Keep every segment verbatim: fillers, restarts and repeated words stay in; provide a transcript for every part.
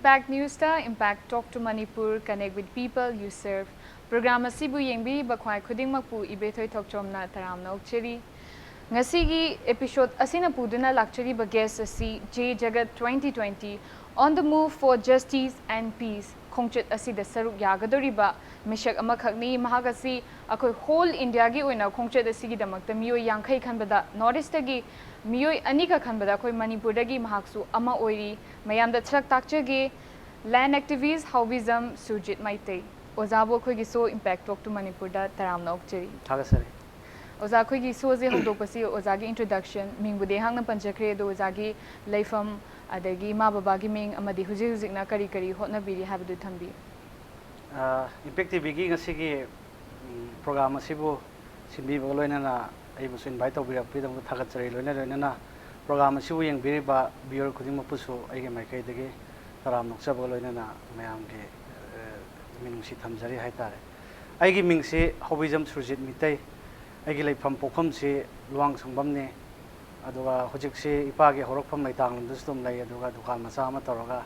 Impact News ꯇ Impact Talk to Manipur, Connect with People You Serve program ꯑꯁꯤꯕꯨ ꯌꯦꯡꯕꯤꯔꯤꯕ ꯈ꯭ꯋꯥꯏ ꯈꯨꯗꯤꯡꯃꯛꯄꯨ ꯏꯕꯦꯊꯣꯏ ꯊꯣꯛꯆꯣꯝꯅ ꯇꯔꯥꯝꯅ ꯑꯣꯛꯆꯔꯤ꯫ ꯉꯁꯤꯒꯤ episode ꯑꯁꯤꯅ ꯄꯨꯗꯨꯅ ꯂꯥꯛꯆꯔꯤꯕ guest ꯑꯁꯤ Jay Jagat twenty twenty On the Move for Justice and Peace ꯈꯣꯡꯆꯠ ꯑꯁꯤꯗ ꯁꯔꯨꯛ ꯌꯥꯒꯗꯧꯔꯤꯕ ꯃꯤꯁꯛ ꯑꯃꯈꯛꯅꯤ꯫ ꯃꯍꯥꯛ ꯑꯁꯤ ꯑꯩꯈꯣꯏ whole India ꯒꯤ ꯑꯣꯏꯅ ꯈꯣꯡꯆꯠ ꯑꯁꯤꯒꯤꯗꯃꯛꯇ ꯃꯤꯑꯣꯏ ꯌꯥꯡꯈꯩ ꯈꯟꯕꯗ North East ꯇꯒꯤ ꯃꯤꯑꯣꯏ ꯑꯅꯤꯈꯛ ꯈꯟꯕꯗ ꯑꯩꯈꯣꯏ ꯃꯅꯤꯄꯨꯔꯗꯒꯤ ꯃꯍꯥꯛꯁꯨ ꯑꯃ ꯑꯣꯏꯔꯤ꯫ ꯃꯌꯥꯝꯗ ꯁꯛ ꯇꯥꯛꯆꯒꯦ, land activist ꯍꯥꯎꯕꯤꯖꯝ ꯁꯨꯔꯖꯤꯠ ꯃꯩꯇꯩ꯫ ꯑꯣꯖꯥꯕꯨ ꯑꯩꯈꯣꯏꯒꯤ show Impact Talk to Manipur ꯗ ꯇꯔꯥꯝꯅ ꯑꯣꯛꯆꯔꯤ꯫ ꯊꯥꯒꯠꯆꯔꯤ꯫ ꯑꯣꯖꯥ, ꯑꯩꯈꯣꯏꯒꯤ show ꯁꯦ ꯍꯧꯗꯣꯛꯄꯁꯤ ꯑꯣꯖꯥꯒꯤ introduction, ꯃꯤꯡꯕꯨꯗꯤ ꯑꯩꯍꯥꯛꯅ ꯄꯟꯖꯈ꯭ꯔꯦ, ꯑꯗꯣ ꯑꯣꯖꯥꯒꯤ ꯂꯩꯐꯝ, ꯑꯗꯒꯤ ꯏꯃꯥ ꯕꯕꯥꯒꯤ ꯃꯤꯡ, ꯑꯃꯗꯤ ꯍꯧꯖꯤꯛ ꯍꯧꯖꯤꯛꯅ ꯀꯔꯤ ꯀꯔꯤ ꯍꯣꯠꯅꯕꯤꯔꯤ ꯍꯥꯏꯕꯗꯨ ꯊꯝꯕꯤꯌꯨ꯫ ꯑ, Impact T V ꯒꯤ ꯉꯁꯤꯒꯤ ꯎꯝ, program ꯑꯁꯤꯕꯨ ꯁꯤꯟꯕꯤꯕꯒ ꯂꯣꯏꯅꯅ ꯑꯩꯕꯨꯁꯨ invite ꯇꯧꯕꯤꯔꯛꯄꯒꯤꯗꯃꯛꯇ ꯊꯥꯒꯠꯆꯔꯤ꯫ ꯂꯣꯏꯅ ꯂꯣꯏꯅꯅ program ꯑꯁꯤꯕꯨ ꯌꯦꯡꯕꯤꯔꯤꯕ viewer ꯈꯨꯗꯤꯡꯃꯛꯄꯨꯁꯨ ꯑꯩꯒꯤ ꯃꯥꯏꯀꯩꯗꯒꯤ ꯇꯔꯥꯝꯅ ꯑꯣꯛꯆꯕꯒ ꯂꯣꯏꯅꯅ ꯃꯌꯥꯝꯒꯤ ꯑ, ꯃꯤꯅꯨꯡꯁꯤ ꯊꯝꯖꯔꯤ ꯍꯥꯏꯇꯥꯔꯦ꯫ ꯑꯩꯒꯤ ꯃꯤꯡꯁꯤ ꯍꯥꯎꯕꯤꯖꯝ ꯁꯨꯔꯖꯤꯠ ꯃꯤꯇꯩ꯫ ꯑꯩꯒꯤ ꯂꯩꯐꯝ ꯄꯣꯛꯐꯝꯁꯤ ꯂꯨꯋꯥꯡꯁꯪꯕꯝꯅꯤ꯫ ꯑꯗꯨꯒ ꯍꯧꯖꯤꯛꯁꯤ ꯏꯄꯥꯒꯤ ꯍꯧꯔꯛꯐꯝ ꯂꯩꯇꯥꯡꯂꯣꯝꯗꯁꯨ ꯑꯗꯨꯝ ꯂꯩ, ꯑꯗꯨꯒ ꯗꯨꯀꯥꯟ ꯃꯆꯥ ꯑꯃ ꯇꯧꯔꯒ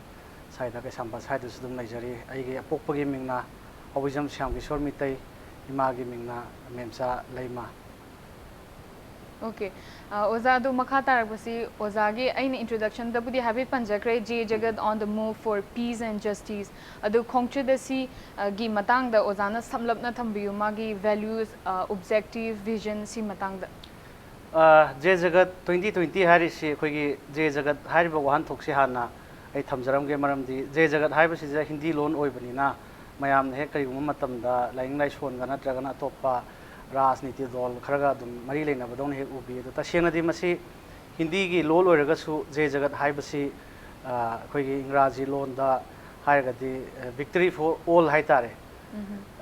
ꯁ꯭ꯋꯥꯏꯗ ꯀꯩꯁꯥꯝꯄꯥꯠ ꯁ꯭ꯋꯥꯏꯗꯁꯨ ꯑꯗꯨꯝ ꯂꯩꯖꯔꯤ꯫ ꯑꯩꯒꯤ ꯑꯄꯣꯛꯄꯒꯤ ꯃꯤꯡꯅ ꯍꯥꯎꯕꯤꯖꯝ ꯁ꯭ꯌꯥꯝ ꯀꯤꯁꯣꯔ ꯃꯤꯇꯩ, ꯏꯃꯥꯒꯤ ꯃꯤꯡꯅ ꯃꯦꯝꯆꯥ ꯂꯩꯃ꯫ Okay. ꯑ, ꯑꯣꯖꯥ, ꯑꯗꯨ ꯃꯈꯥ ꯇꯥꯔꯛꯄꯁꯤ ꯑꯣꯖꯥꯒꯤ ꯑꯩꯅ introduction ꯗꯕꯨꯗꯤ ꯍꯥꯏꯐꯦꯠ ꯄꯟꯖꯈ꯭ꯔꯦ, Jay Jagat On the Move for Peace and Justice꯫ ꯑꯗꯨ ꯈꯣꯡꯆꯠ ꯑꯁꯤ, ꯑ, ꯒꯤ ꯃꯇꯥꯡꯗ ꯑꯣꯖꯥꯅ ꯁꯝꯂꯞꯅ ꯊꯝꯕꯤꯌꯨ, ꯃꯥꯒꯤ values, ꯑ, objective, vision ꯁꯤ ꯃꯇꯥꯡꯗ꯫ ꯑ, Jay Jagat twenty twenty ꯍꯥꯏꯔꯤꯁꯤ, ꯑꯩꯈꯣꯏꯒꯤ Jay Jagat ꯍꯥꯏꯔꯤꯕ ꯋꯥꯍꯟꯊꯣꯛꯁꯤ ꯍꯥꯟꯅ ꯑꯩ ꯊꯝꯖꯔꯝꯒꯦ꯫ ꯃꯔꯝꯗꯤ Jay Jagat ꯍꯥꯏꯕꯁꯤꯗ ꯍꯤꯟꯗꯤ ꯂꯣꯟ ꯑꯣꯏꯕꯅꯤꯅ ꯃꯌꯥꯝꯅ ꯍꯦꯛ ꯀꯔꯤꯒꯨꯝꯕ ꯃꯇꯝꯗ ꯂꯥꯏꯅꯤꯡ ꯂꯥꯏꯁꯣꯟꯒ ꯅꯠꯇ꯭ꯔꯒꯅ ꯑꯇꯣꯞꯄ ꯔꯥꯖꯅꯤꯇꯤ ꯗꯣꯜ ꯈꯔꯒ ꯑꯗꯨꯝ ꯃꯔꯤ ꯂꯩꯅꯕꯗꯧꯅ ꯍꯦꯛ ꯎꯕꯤ꯫ ꯑꯗꯣ ꯇꯁꯦꯡꯅꯗꯤ ꯃꯁꯤ ꯍꯤꯟꯗꯤꯒꯤ ꯂꯣꯜ ꯑꯣꯏꯔꯒꯁꯨ Jay Jagat ꯍꯥꯏꯕꯁꯤ, ꯑ, ꯑꯩꯈꯣꯏꯒꯤ ꯏꯪꯒ꯭ꯔꯥꯖꯤ ꯂꯣꯟꯗ ꯍꯥꯏꯔꯒꯗꯤ, ꯑ, Victory for All ꯍꯥꯏꯇꯥꯔꯦ꯫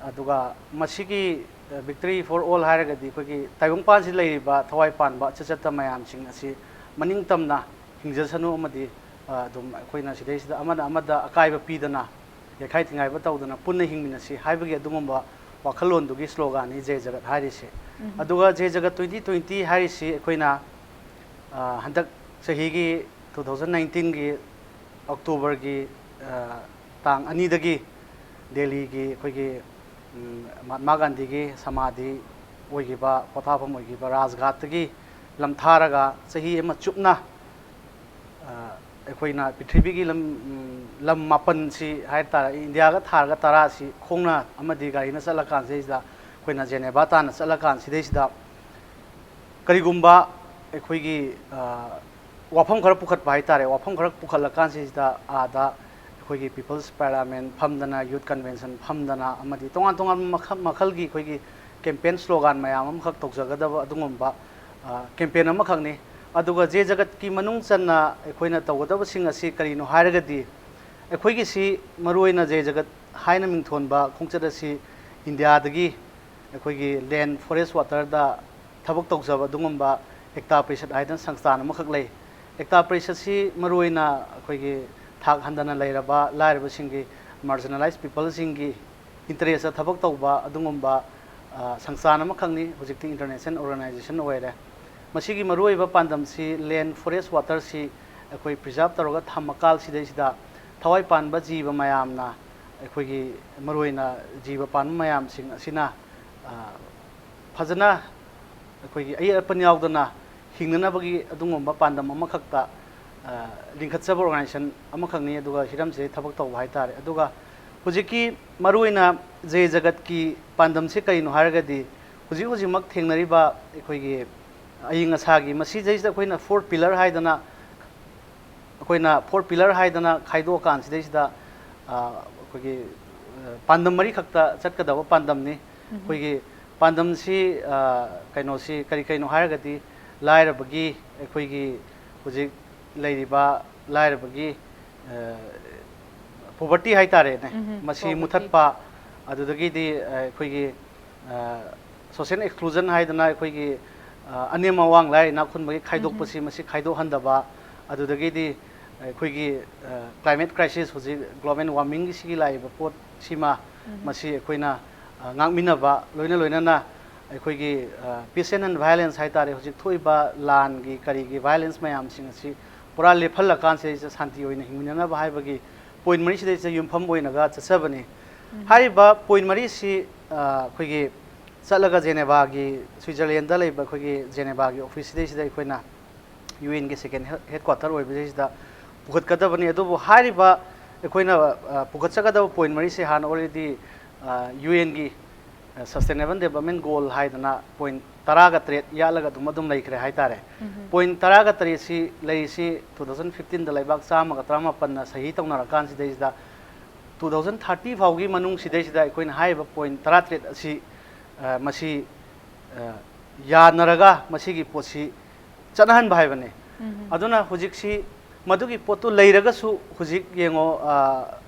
ꯑꯗꯨꯒ ꯃꯁꯤꯒꯤ, ꯑ, Victory for All ꯍꯥꯏꯔꯒꯗꯤ ꯑꯩꯈꯣꯏꯒꯤ ꯇꯥꯏꯕꯪꯄꯥꯟꯁꯤꯗ ꯂꯩꯔꯤꯕ ꯊꯋꯥꯏ ꯄꯥꯟꯕ ꯑꯆꯠ ꯆꯠꯇ ꯃꯌꯥꯝꯁꯤꯡ ꯑꯁꯤ ꯃꯅꯤꯡ ꯇꯝꯅ ꯍꯤꯡꯖꯁꯅꯨ ꯑꯃꯗꯤ, ꯑ, ꯑꯗꯨꯝ ꯑꯩꯈꯣꯏꯅ ꯁꯤꯗꯩꯁꯤꯗ ꯑꯃꯅ ꯑꯃꯗ ꯑꯀꯥꯏꯕ ꯄꯤꯗꯅ, ꯌꯩꯈꯥꯏ ꯊꯤꯡꯒꯥꯏꯕ ꯇꯧꯗꯅ ꯄꯨꯟꯅ ꯍꯤꯡꯃꯤꯟꯅꯁꯤ ꯍꯥꯏꯕꯒꯤ ꯑꯗꯨꯒꯨꯝꯕ ꯋꯥꯈꯜꯂꯣꯟꯗꯨꯒꯤ slogan ꯅꯤ Jay Jagat ꯍꯥꯏꯔꯤꯁꯤ꯫ ꯑꯗꯨꯒ Jay Jagat twenty twenty ꯍꯥꯏꯔꯤꯁꯤ ꯑꯩꯈꯣꯏꯅ, ꯑ, ꯍꯟꯗꯛ ꯆꯍꯤꯒꯤ two thousand nineteen ꯒꯤ October ꯒꯤ, ꯑ, ꯇꯥꯡ ꯑꯅꯤꯗꯒꯤ ꯗꯦꯜꯂꯤꯒꯤ ꯑꯩꯈꯣꯏꯒꯤ, ꯎꯝ, ꯃꯍꯥꯠꯃꯥ ꯒꯥꯟꯙꯤꯒꯤ ꯁꯃꯥꯙꯤ ꯑꯣꯏꯈꯤꯕ, ꯄꯣꯊꯥꯐꯝ ꯑꯣꯏꯈꯤꯕ ꯔꯥꯖꯘꯥꯠꯇꯒꯤ ꯂꯝꯊꯥꯔꯒ ꯆꯍꯤ ꯑꯃ ꯆꯨꯞꯅ, ꯑ, ꯑꯩꯈꯣꯏꯅ ꯄ꯭ꯔꯤꯊꯤꯕꯤꯒꯤ ꯂꯝ, ꯎꯝ, ꯂꯝ ꯃꯥꯄꯟꯁꯤ ꯍꯥꯏ ꯇꯥꯔꯦ, ꯏꯟꯗꯤꯌꯥꯒ ꯊꯥꯔꯒ ꯇꯔꯥꯁꯤ ꯈꯣꯡꯅ ꯑꯃꯗꯤ ꯒꯥꯔꯤꯅ ꯆꯠꯂꯀꯥꯟꯁꯤꯗꯩꯁꯤꯗ, ꯑꯩꯈꯣꯏꯅ ꯖꯦꯅꯦꯚꯥ ꯇꯥꯟꯅ ꯆꯠꯂꯀꯥꯟꯁꯤꯗꯩꯁꯤꯗ, ꯀꯔꯤꯒꯨꯝꯕ ꯑꯩꯈꯣꯏꯒꯤ, ꯑ, ꯋꯥꯐꯝ ꯈꯔ ꯄꯨꯈꯠꯄ ꯍꯥꯏ ꯇꯥꯔꯦ, ꯋꯥꯐꯝ ꯈꯔ ꯄꯨꯈꯠꯂꯀꯥꯟꯁꯤꯗ ꯑꯥꯗ ꯑꯩꯈꯣꯏꯒꯤ People's Parliament ꯐꯝꯗꯅ, Youth Convention ꯐꯝꯗꯅ, ꯑꯃꯗꯤ ꯇꯣꯉꯥꯟ ꯇꯣꯉꯥꯟꯕ ꯃꯈꯜ ꯃꯈꯜꯒꯤ ꯑꯩꯈꯣꯏꯒꯤ campaign slogan ꯃꯌꯥꯝ ꯑꯃꯈꯛ ꯇꯧꯖꯒꯗꯕ ꯑꯗꯨꯒꯨꯝꯕ, ꯑ, campaign ꯑꯃꯈꯛꯅꯤ꯫ ꯑꯗꯨꯒ ꯖꯦ ꯖꯒꯠꯀꯤ ꯃꯅꯨꯡ ꯆꯟꯅ ꯑꯩꯈꯣꯏꯅ ꯇꯧꯒꯗꯕꯁꯤꯡ ꯑꯁꯤ ꯀꯔꯤꯅꯣ ꯍꯥꯏꯔꯒꯗꯤ, ꯑꯩꯈꯣꯏꯒꯤꯁꯤ ꯃꯔꯨꯑꯣꯏꯅ ꯖꯦ ꯖꯒꯠ ꯍꯥꯏꯅ ꯃꯤꯡꯊꯣꯟꯕ ꯈꯣꯡꯆꯠ ꯑꯁꯤ ꯏꯟꯗꯤꯌꯥꯗꯒꯤ ꯑꯩꯈꯣꯏꯒꯤ land, forest, waterꯗ ꯊꯕꯛ ꯇꯧꯖꯕ ꯑꯗꯨꯒꯨꯝꯕ ꯑꯦꯛꯇꯥ ꯄꯔꯤꯁꯠ ꯍꯥꯏꯗꯅ ꯁꯪꯁꯊꯥꯟ ꯑꯃꯈꯛ ꯂꯩ꯫ ꯑꯦꯛꯇꯥ ꯄꯔꯤꯁꯠꯁꯤ ꯃꯔꯨꯑꯣꯏꯅ ꯑꯩꯈꯣꯏꯒꯤ ꯊꯥꯛ ꯍꯟꯊꯅ ꯂꯩꯔꯕ ꯂꯥꯏꯔꯕꯁꯤꯡꯒꯤ, marginalized peopleꯁꯤꯡꯒꯤ interestꯇ ꯊꯕꯛ ꯇꯧꯕ ꯑꯗꯨꯒꯨꯝꯕ, ꯑ, ꯁꯪꯁꯊꯥꯟ ꯑꯃꯈꯛꯅꯤ, ꯍꯧꯖꯤꯛꯇꯤ international organization ꯑꯣꯏꯔꯦ꯫ ꯃꯁꯤꯒꯤ ꯃꯔꯨꯑꯣꯏꯕ ꯄꯥꯟꯗꯝꯁꯤ land, forest, waterꯁꯤ ꯑꯩꯈꯣꯏ preserve ꯇꯧꯔꯒ ꯊꯝꯃꯀꯥꯟꯁꯤꯗꯩꯁꯤꯗ ꯊꯋꯥꯏ ꯄꯥꯟꯕ ꯖꯤꯕ ꯃꯌꯥꯝꯅ, ꯑꯩꯈꯣꯏꯒꯤ ꯃꯔꯨꯑꯣꯏꯅ ꯖꯤꯕ ꯄꯥꯟꯕ ꯃꯌꯥꯝꯁꯤꯡ ꯑꯁꯤꯅ, ꯑ, ꯐꯖꯅ ꯑꯩꯈꯣꯏꯒꯤ ꯑꯌꯦꯠ ꯑꯄꯟ ꯌꯥꯎꯗꯅ ꯍꯤꯡꯅꯅꯕꯒꯤ ꯑꯗꯨꯒꯨꯝꯕ ꯄꯥꯟꯗꯝ ꯑꯃꯈꯛꯇ, ꯑ, ꯂꯤꯡꯈꯠꯆꯕ organization ꯑꯃꯈꯛꯅꯤ, ꯑꯗꯨꯒ ꯍꯤꯔꯝꯁꯤꯗ ꯊꯕꯛ ꯇꯧꯕ ꯍꯥꯏ ꯇꯥꯔꯦ꯫ ꯑꯗꯨꯒ ꯍꯧꯖꯤꯛꯀꯤ ꯃꯔꯨꯑꯣꯏꯅ ꯖꯦ ꯖꯒꯠꯀꯤ ꯄꯥꯟꯗꯝꯁꯤ ꯀꯔꯤꯅꯣ ꯍꯥꯏꯔꯒꯗꯤ, ꯍꯧꯖꯤꯛ ꯍꯧꯖꯤꯛꯃꯛ ꯊꯦꯡꯅꯔꯤꯕ ꯑꯩꯈꯣꯏꯒꯤ ꯑꯏꯪ ꯑꯁꯥꯒꯤ, ꯃꯁꯤꯗꯩꯁꯤꯗ ꯑꯩꯈꯣꯏꯅ four pillar ꯍꯥꯏꯗꯅ, ꯑꯩꯈꯣꯏꯅ four pillar ꯍꯥꯏꯗꯅ ꯈꯥꯏꯗꯣꯛꯑꯀꯥꯟꯁꯤꯗꯩꯁꯤꯗ, ꯑ, ꯑꯩꯈꯣꯏꯒꯤ, ꯑ, ꯄꯥꯟꯗꯝ ꯃꯔꯤꯈꯛꯇ ꯆꯠꯀꯗꯕ ꯄꯥꯟꯗꯝꯅꯤ꯫ ꯑꯩꯈꯣꯏꯒꯤ ꯄꯥꯟꯗꯝꯁꯤ, ꯑ, ꯀꯩꯅꯣꯁꯤ ꯀꯔꯤ ꯀꯩꯅꯣ ꯍꯥꯏꯔꯒꯗꯤ, ꯂꯥꯏꯔꯕꯒꯤ, ꯑꯩꯈꯣꯏꯒꯤ ꯍꯧꯖꯤꯛ ꯂꯩꯔꯤꯕ ꯂꯥꯏꯔꯕꯒꯤ, ꯑ, poverty ꯍꯥꯏ ꯇꯥꯔꯦꯅꯦ, ꯎꯝꯍꯨꯝ, ꯃꯁꯤ poverty꯫ ꯃꯨꯊꯠꯄ, ꯑꯗꯨꯗꯒꯤꯗꯤ, ꯑ, ꯑꯩꯈꯣꯏꯒꯤ, ꯑ, social exclusion ꯍꯥꯏꯗꯅ ꯑꯩꯈꯣꯏꯒꯤ, ꯑ, ꯑꯅꯦꯝ ꯑꯋꯥꯡ ꯂꯥꯏꯔ ꯏꯅꯥꯛ ꯈꯨꯟꯕꯒꯤ ꯈꯥꯏꯗꯣꯛꯄꯁꯤ, ꯎꯝꯍꯨꯝ꯫ ꯃꯁꯤ ꯈꯥꯏꯗꯣꯛꯍꯟꯗꯕ, ꯑꯗꯨꯗꯒꯤꯗꯤ ꯑꯩꯈꯣꯏꯒꯤ, ꯑ, climate crisis, ꯍꯧꯖꯤꯛ global warmingꯒꯤ ꯁꯤꯒꯤ ꯂꯥꯛꯏꯕ ꯄꯣꯠꯁꯤꯃ, ꯎꯝꯍꯨꯝ꯫ ꯃꯁꯤ ꯑꯩꯈꯣꯏꯅ, ꯑ, ꯉꯥꯛꯃꯤꯟꯅꯕ, ꯂꯣꯏꯅ ꯂꯣꯏꯅꯅ ꯑꯩꯈꯣꯏꯒꯤ, ꯑ, peace and non-violence ꯍꯥꯏ ꯇꯥꯔꯦ, ꯍꯧꯖꯤꯛ ꯊꯣꯛꯏꯕ ꯂꯥꯟꯒꯤ ꯀꯔꯤꯒꯤ violence ꯃꯌꯥꯝꯁꯤꯡ ꯑꯁꯤ ꯄꯨꯔꯥ ꯂꯦꯞꯍꯜꯂꯀꯥꯟꯁꯤꯗꯩꯁꯤꯗ ꯁꯥꯟꯇꯤ ꯑꯣꯏꯅ ꯍꯤꯡꯃꯤꯟꯅꯅꯕ ꯍꯥꯏꯕꯒꯤ ꯄꯣꯏꯟꯠ ꯃꯔꯤꯁꯤꯗꯩꯁꯤꯗ ꯌꯨꯝꯐꯝ ꯑꯣꯏꯅꯒ ꯆꯠꯆꯕꯅꯤ꯫ ꯍꯥꯏꯔꯤꯕ ꯄꯣꯏꯟꯠ ꯃꯔꯤꯁꯤ ꯑꯩꯈꯣꯏꯒꯤ ꯆꯠꯂꯒ ꯖꯦꯅꯦꯕꯥꯒꯤ, ꯁ꯭ꯋꯤꯖꯔꯂꯦꯟꯗ ꯂꯩꯕ ꯑꯩꯈꯣꯏꯒꯤ ꯖꯦꯅꯦꯕꯥꯒꯤ ꯑꯣꯐꯤꯁꯁꯤꯗꯩꯁꯤꯗ ꯑꯩꯈꯣꯏꯅ ꯌꯨ ꯑꯦꯟꯒꯤ ꯁꯦꯀꯦꯟ ꯍꯦꯗ ꯀ꯭ꯋꯥꯇꯔ ꯑꯣꯏꯕꯁꯤꯗꯩꯁꯤꯗ ꯄꯨꯈꯠꯀꯗꯕꯅꯤ꯫ ꯑꯗꯨꯕꯨ ꯍꯥꯏꯔꯤꯕ ꯑꯩꯈꯣꯏꯅ ꯄꯨꯈꯠꯆꯒꯗꯕ ꯄꯣꯏꯟꯠ ꯃꯔꯤꯁꯦ ꯍꯥꯟꯅ ꯑꯣꯜꯔꯦꯗꯤ ꯌꯨ ꯑꯦꯟꯒꯤ ꯁꯁꯇꯦꯅꯦꯕꯜ ꯗꯦꯕꯂꯞꯃꯦꯟ ꯒꯣꯜ ꯍꯥꯏꯗꯅ ꯄꯣꯏꯟꯠ ꯇꯔꯥꯒ ꯇꯔꯦꯠ ꯌꯥꯠꯂꯒ ꯑꯗꯨꯝ ꯑꯗꯨꯝ ꯂꯩꯈ꯭ꯔꯦ ꯍꯥꯏꯇꯥꯔꯦ꯫ ꯄꯣꯏꯟꯠ ꯇꯔꯥꯒ ꯇꯔꯦꯠꯁꯤ ꯂꯩꯔꯤꯁꯤ two thousand fifteenꯗ ꯂꯩꯕꯥꯛ ꯆꯥꯝꯃꯒ ꯇꯔꯥꯃꯥꯄꯟꯅ ꯁꯍꯤ ꯇꯧꯅꯔꯀꯥꯟꯁꯤꯗꯩꯁꯤꯗ two thousand thirty ꯐꯥꯎꯒꯤ ꯃꯅꯨꯡꯁꯤꯗꯩꯁꯤꯗ ꯑꯩꯈꯣꯏꯅ ꯍꯥꯏꯔꯤꯕ ꯄꯣꯏꯟꯠ ꯇꯔꯥꯇꯔꯦꯠ ꯑꯁꯤ ꯃꯁꯤ ꯌꯥꯅꯔꯒ ꯃꯁꯤꯒꯤ ꯄꯣꯠꯁꯤ ꯆꯠꯅꯍꯟꯕ ꯍꯥꯏꯕꯅꯤ꯫ ꯑꯗꯨꯅ ꯍꯧꯖꯤꯛꯁꯤ ꯃꯗꯨꯒꯤ ꯄꯣꯠꯇꯨ ꯂꯩꯔꯒꯁꯨ ꯍꯧꯖꯤꯛ ꯌꯦꯡꯉꯣ,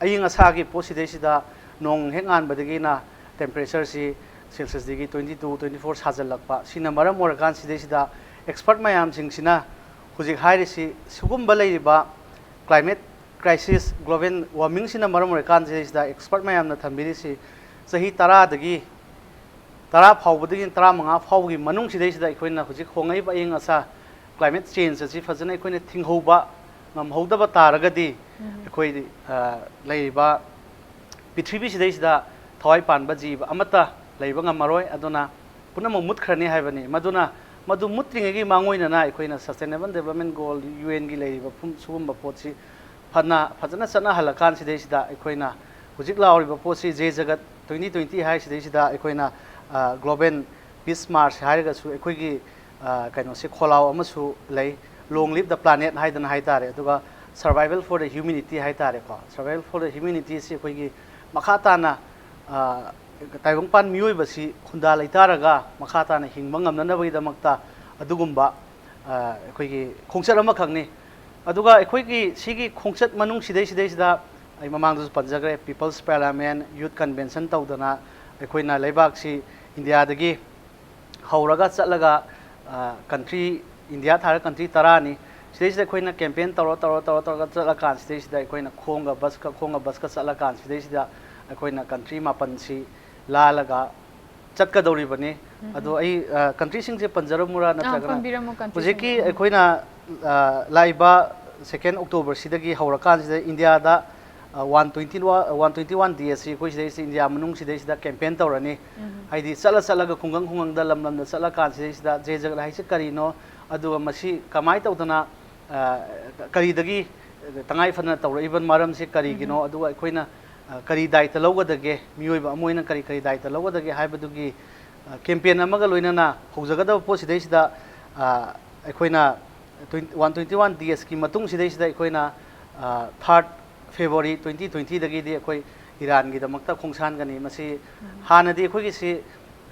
ꯑꯏꯪ ꯑꯁꯥꯒꯤ ꯄꯣꯠꯁꯤꯗꯩꯁꯤꯗ ꯅꯣꯡ ꯍꯦꯛ ꯉꯥꯟꯕꯗꯒꯤꯅ temperatureꯁꯤ Celsius degree twenty two, twenty four ꯁꯥꯖꯜꯂꯛꯄ꯫ ꯁꯤꯅ ꯃꯔꯝ ꯑꯣꯏꯔꯀꯥꯟꯁꯤꯗꯩꯁꯤꯗ expert ꯃꯌꯥꯝꯁꯤꯡꯁꯤꯅ ꯍꯧꯖꯤꯛ ꯍꯥꯏꯔꯤꯁꯤ ꯁꯤꯒꯨꯝꯕ ꯂꯩꯔꯤꯕ climate crisis, global warmingꯁꯤꯅ ꯃꯔꯝ ꯑꯣꯏꯔꯀꯥꯟꯁꯤꯗꯩꯁꯤꯗ expert ꯃꯌꯥꯝꯅ ꯊꯝꯕꯤꯔꯤꯁꯤ ꯆꯍꯤ ꯇꯔꯥꯗꯒꯤ ꯇꯔꯥ ꯐꯥꯎꯕꯗꯒꯤ ꯇꯔꯥꯃꯉꯥ ꯐꯥꯎꯕꯒꯤ ꯃꯅꯨꯡꯁꯤꯗꯩꯁꯤꯗ ꯑꯩꯈꯣꯏꯅ ꯍꯧꯖꯤꯛ ꯍꯣꯡꯉꯛꯏꯕ ꯑꯏꯪ ꯑꯁꯥ climate change ꯑꯁꯤ ꯐꯖꯅ ꯑꯩꯈꯣꯏꯅ ꯊꯤꯡꯍꯧꯕ ꯉꯝꯍꯧꯗꯕ ꯇꯥꯔꯒꯗꯤ ꯑꯩꯈꯣꯏ ꯂꯩꯔꯤꯕ ꯄ꯭ꯔꯤꯊꯤꯕꯤꯁꯤꯗꯩꯁꯤꯗ ꯊꯋꯥꯏ ꯄꯥꯟꯕ ꯖꯤꯕ ꯑꯃꯠꯇ ꯂꯩꯕ ꯉꯝꯃꯔꯣꯏ꯫ ꯑꯗꯨꯅ ꯄꯨꯝꯅꯃꯛ ꯃꯨꯠꯈ꯭ꯔꯅꯤ ꯍꯥꯏꯕꯅꯤ꯫ ꯃꯗꯨꯅ ꯃꯗꯨ ꯃꯨꯠꯇ꯭ꯔꯤꯉꯩꯒꯤ ꯃꯥꯡꯑꯣꯏꯅꯅ ꯑꯩꯈꯣꯏꯅ sustainable development goal, ꯌꯨ ꯑꯦꯟꯒꯤ ꯂꯩꯔꯤꯕ ꯁꯤꯒꯨꯝꯕ ꯄꯣꯠꯁꯤ ꯐꯅ ꯐꯖꯅ ꯆꯠꯅꯍꯜꯂꯀꯥꯟꯁꯤꯗꯩꯁꯤꯗ ꯑꯩꯈꯣꯏꯅ ꯍꯧꯖꯤꯛ ꯂꯥꯎꯔꯤꯕ ꯄꯣꯠꯁꯤ ꯖꯦ ꯖꯒꯠ twenty twenty ꯍꯥꯏꯁꯤꯗꯩꯁꯤꯗ ꯑꯩꯈꯣꯏꯅ global peace march ꯍꯥꯏꯔꯒꯁꯨ ꯑꯩꯈꯣꯏꯒꯤ ꯀꯩꯅꯣꯁꯤ ꯈꯣꯜꯂꯥꯎ ꯑꯃꯁꯨ ꯂꯩ, Long Live the Planet ꯍꯥꯏꯗꯅ ꯍꯥꯏꯇꯥꯔꯦ꯫ ꯑꯗꯨꯒ Survival for the Humanity ꯍꯥꯏꯇꯥꯔꯦꯀꯣ꯫ Survival for the Humanityꯁꯤ ꯑꯩꯈꯣꯏꯒꯤ ꯃꯈꯥ ꯇꯥꯅ ꯇꯥꯏꯕꯪꯄꯥꯟ ꯃꯤꯑꯣꯏꯕꯁꯤ ꯈꯨꯟꯗꯥ ꯂꯩꯇꯥꯔꯒ ꯃꯈꯥ ꯇꯥꯅ ꯍꯤꯡꯕ ꯉꯝꯅꯅꯕꯒꯤꯗꯃꯛꯇ ꯑꯗꯨꯒꯨꯝꯕ ꯑꯩꯈꯣꯏꯒꯤ ꯈꯣꯡꯆꯠ ꯑꯃꯈꯛꯅꯤ꯫ ꯑꯗꯨꯒ ꯑꯩꯈꯣꯏꯒꯤ ꯁꯤꯒꯤ ꯈꯣꯡꯆꯠ ꯃꯅꯨꯡ ꯁꯤꯗꯩꯁꯤꯗꯩꯁꯤꯗ ꯑꯩ ꯃꯃꯥꯡꯗꯁꯨ ꯄꯟꯖꯈ꯭ꯔꯦ, People's Parliament, Youth Convention ꯇꯧꯗꯅ ꯑꯩꯈꯣꯏꯅ ꯂꯩꯕꯥꯛꯁꯤ ꯏꯟꯗꯤꯌꯥꯗꯒꯤ ꯍꯧꯔꯒ ꯆꯠꯂꯒ country, ꯏꯟꯗꯤꯌꯥ ꯊꯥꯔ country ꯇꯔꯥꯅꯤ꯫ ꯁꯤꯗꯩꯁꯤꯗ ꯑꯩꯈꯣꯏꯅ campaign ꯇꯧꯔ ꯇꯧꯔ ꯇꯧꯔ ꯇꯧꯔꯒ ꯆꯠꯂꯀꯥꯟ ꯁꯤꯗꯩꯁꯤꯗ ꯑꯩꯈꯣꯏꯅ ꯈꯣꯡꯒ ꯕꯁꯀ ꯈꯣꯡꯒ ꯕꯁꯀ ꯆꯠꯂꯀꯥꯟ ꯁꯤꯗꯩꯁꯤꯗ ꯑꯩꯈꯣꯏꯅ country ꯃꯥꯄꯟꯁꯤ ꯂꯥꯜꯂꯒ ꯆꯠꯀꯗꯧꯔꯤꯕꯅꯤ꯫ ꯑꯗꯣ ꯑꯩ countryꯁꯤꯡꯁꯦ ꯄꯟꯖꯔꯝꯃꯨꯔꯥ ꯅꯠꯇ꯭ꯔꯒꯅ? ꯄꯟꯕꯤꯔꯝꯃꯣ countryꯁꯤꯡ꯫ ꯍꯧꯖꯤꯛꯀꯤ ꯑꯩꯈꯣꯏꯅ ꯂꯥꯛꯏꯕ second Octoberꯁꯤꯗꯒꯤ ꯍꯧꯔꯀꯥꯟꯁꯤꯗ ꯏꯟꯗꯤꯌꯥꯗ ꯋꯥꯟ ꯇ꯭ꯋꯦꯟꯇꯤ ꯋꯥꯟ ꯗꯦꯁꯁꯤ ꯑꯩꯈꯣꯏ ꯁꯤꯗꯩꯁꯤꯗ ꯏꯟꯗꯤꯌꯥ ꯃꯅꯨꯡ ꯁꯤꯗꯩꯁꯤꯗ ꯀꯦꯝꯄꯦꯟ ꯇꯧꯔꯅꯤ꯫ ꯍꯥꯏꯗꯤ ꯆꯠꯂ ꯆꯠꯂꯒ ꯈꯨꯡꯒꯪ ꯈꯨꯡꯒꯪꯗ ꯂꯝ ꯂꯝꯗ ꯆꯠꯂꯀꯥꯟ ꯁꯤꯗꯩꯁꯤꯗ ꯖꯦ ꯖꯒꯠ ꯍꯥꯏꯁꯦ ꯀꯔꯤꯅꯣ, ꯑꯗꯨꯒ ꯃꯁꯤ ꯀꯃꯥꯏꯅ ꯇꯧꯗꯅ, ꯑ, ꯀꯔꯤꯗꯒꯤ ꯇꯉꯥꯏ ꯐꯗꯅ ꯇꯧꯔꯛꯏꯕ ꯃꯔꯝꯁꯤ ꯀꯔꯤꯒꯤꯅꯣ, ꯑꯗꯨꯒ ꯑꯩꯈꯣꯏꯅ, ꯑ, ꯀꯔꯤ ꯗꯥꯏꯇ ꯂꯧꯒꯗꯒꯦ, ꯃꯤꯑꯣꯏꯕ ꯑꯃ ꯑꯣꯏꯅ ꯀꯔꯤ ꯀꯔꯤ ꯗꯥꯏꯇ ꯂꯧꯒꯗꯒꯦ ꯍꯥꯏꯕꯗꯨꯒꯤ, ꯑ, ꯀꯦꯝꯄꯦꯟ ꯑꯃꯒ ꯂꯣꯏꯅꯅ ꯍꯧꯖꯒꯗꯕ ꯄꯣꯠꯁꯤꯗꯩꯁꯤꯗ, ꯑ, ꯑꯩꯈꯣꯏꯅ ꯇ꯭ꯋꯦꯟꯇꯤ ꯋꯥꯟ ꯗꯦꯁꯀꯤ ꯃꯇꯨꯡꯁꯤꯗꯩꯁꯤꯗ ꯑꯩꯈꯣꯏꯅ, ꯑ, ꯊꯥꯔꯠ ꯐꯦꯕ꯭ꯔꯨꯋꯥꯔꯤ ꯇ꯭ꯋꯦꯟꯇꯤ ꯇ꯭ꯋꯦꯟꯇꯤꯗꯒꯤꯗꯤ ꯑꯩꯈꯣꯏ ꯏꯔꯥꯟꯒꯤꯗꯃꯛꯇ ꯈꯣꯡꯁꯥꯟꯒꯅꯤ꯫ ꯃꯁꯤ ꯍꯥꯟꯅꯗꯤ ꯑꯩꯈꯣꯏꯒꯤꯁꯤ,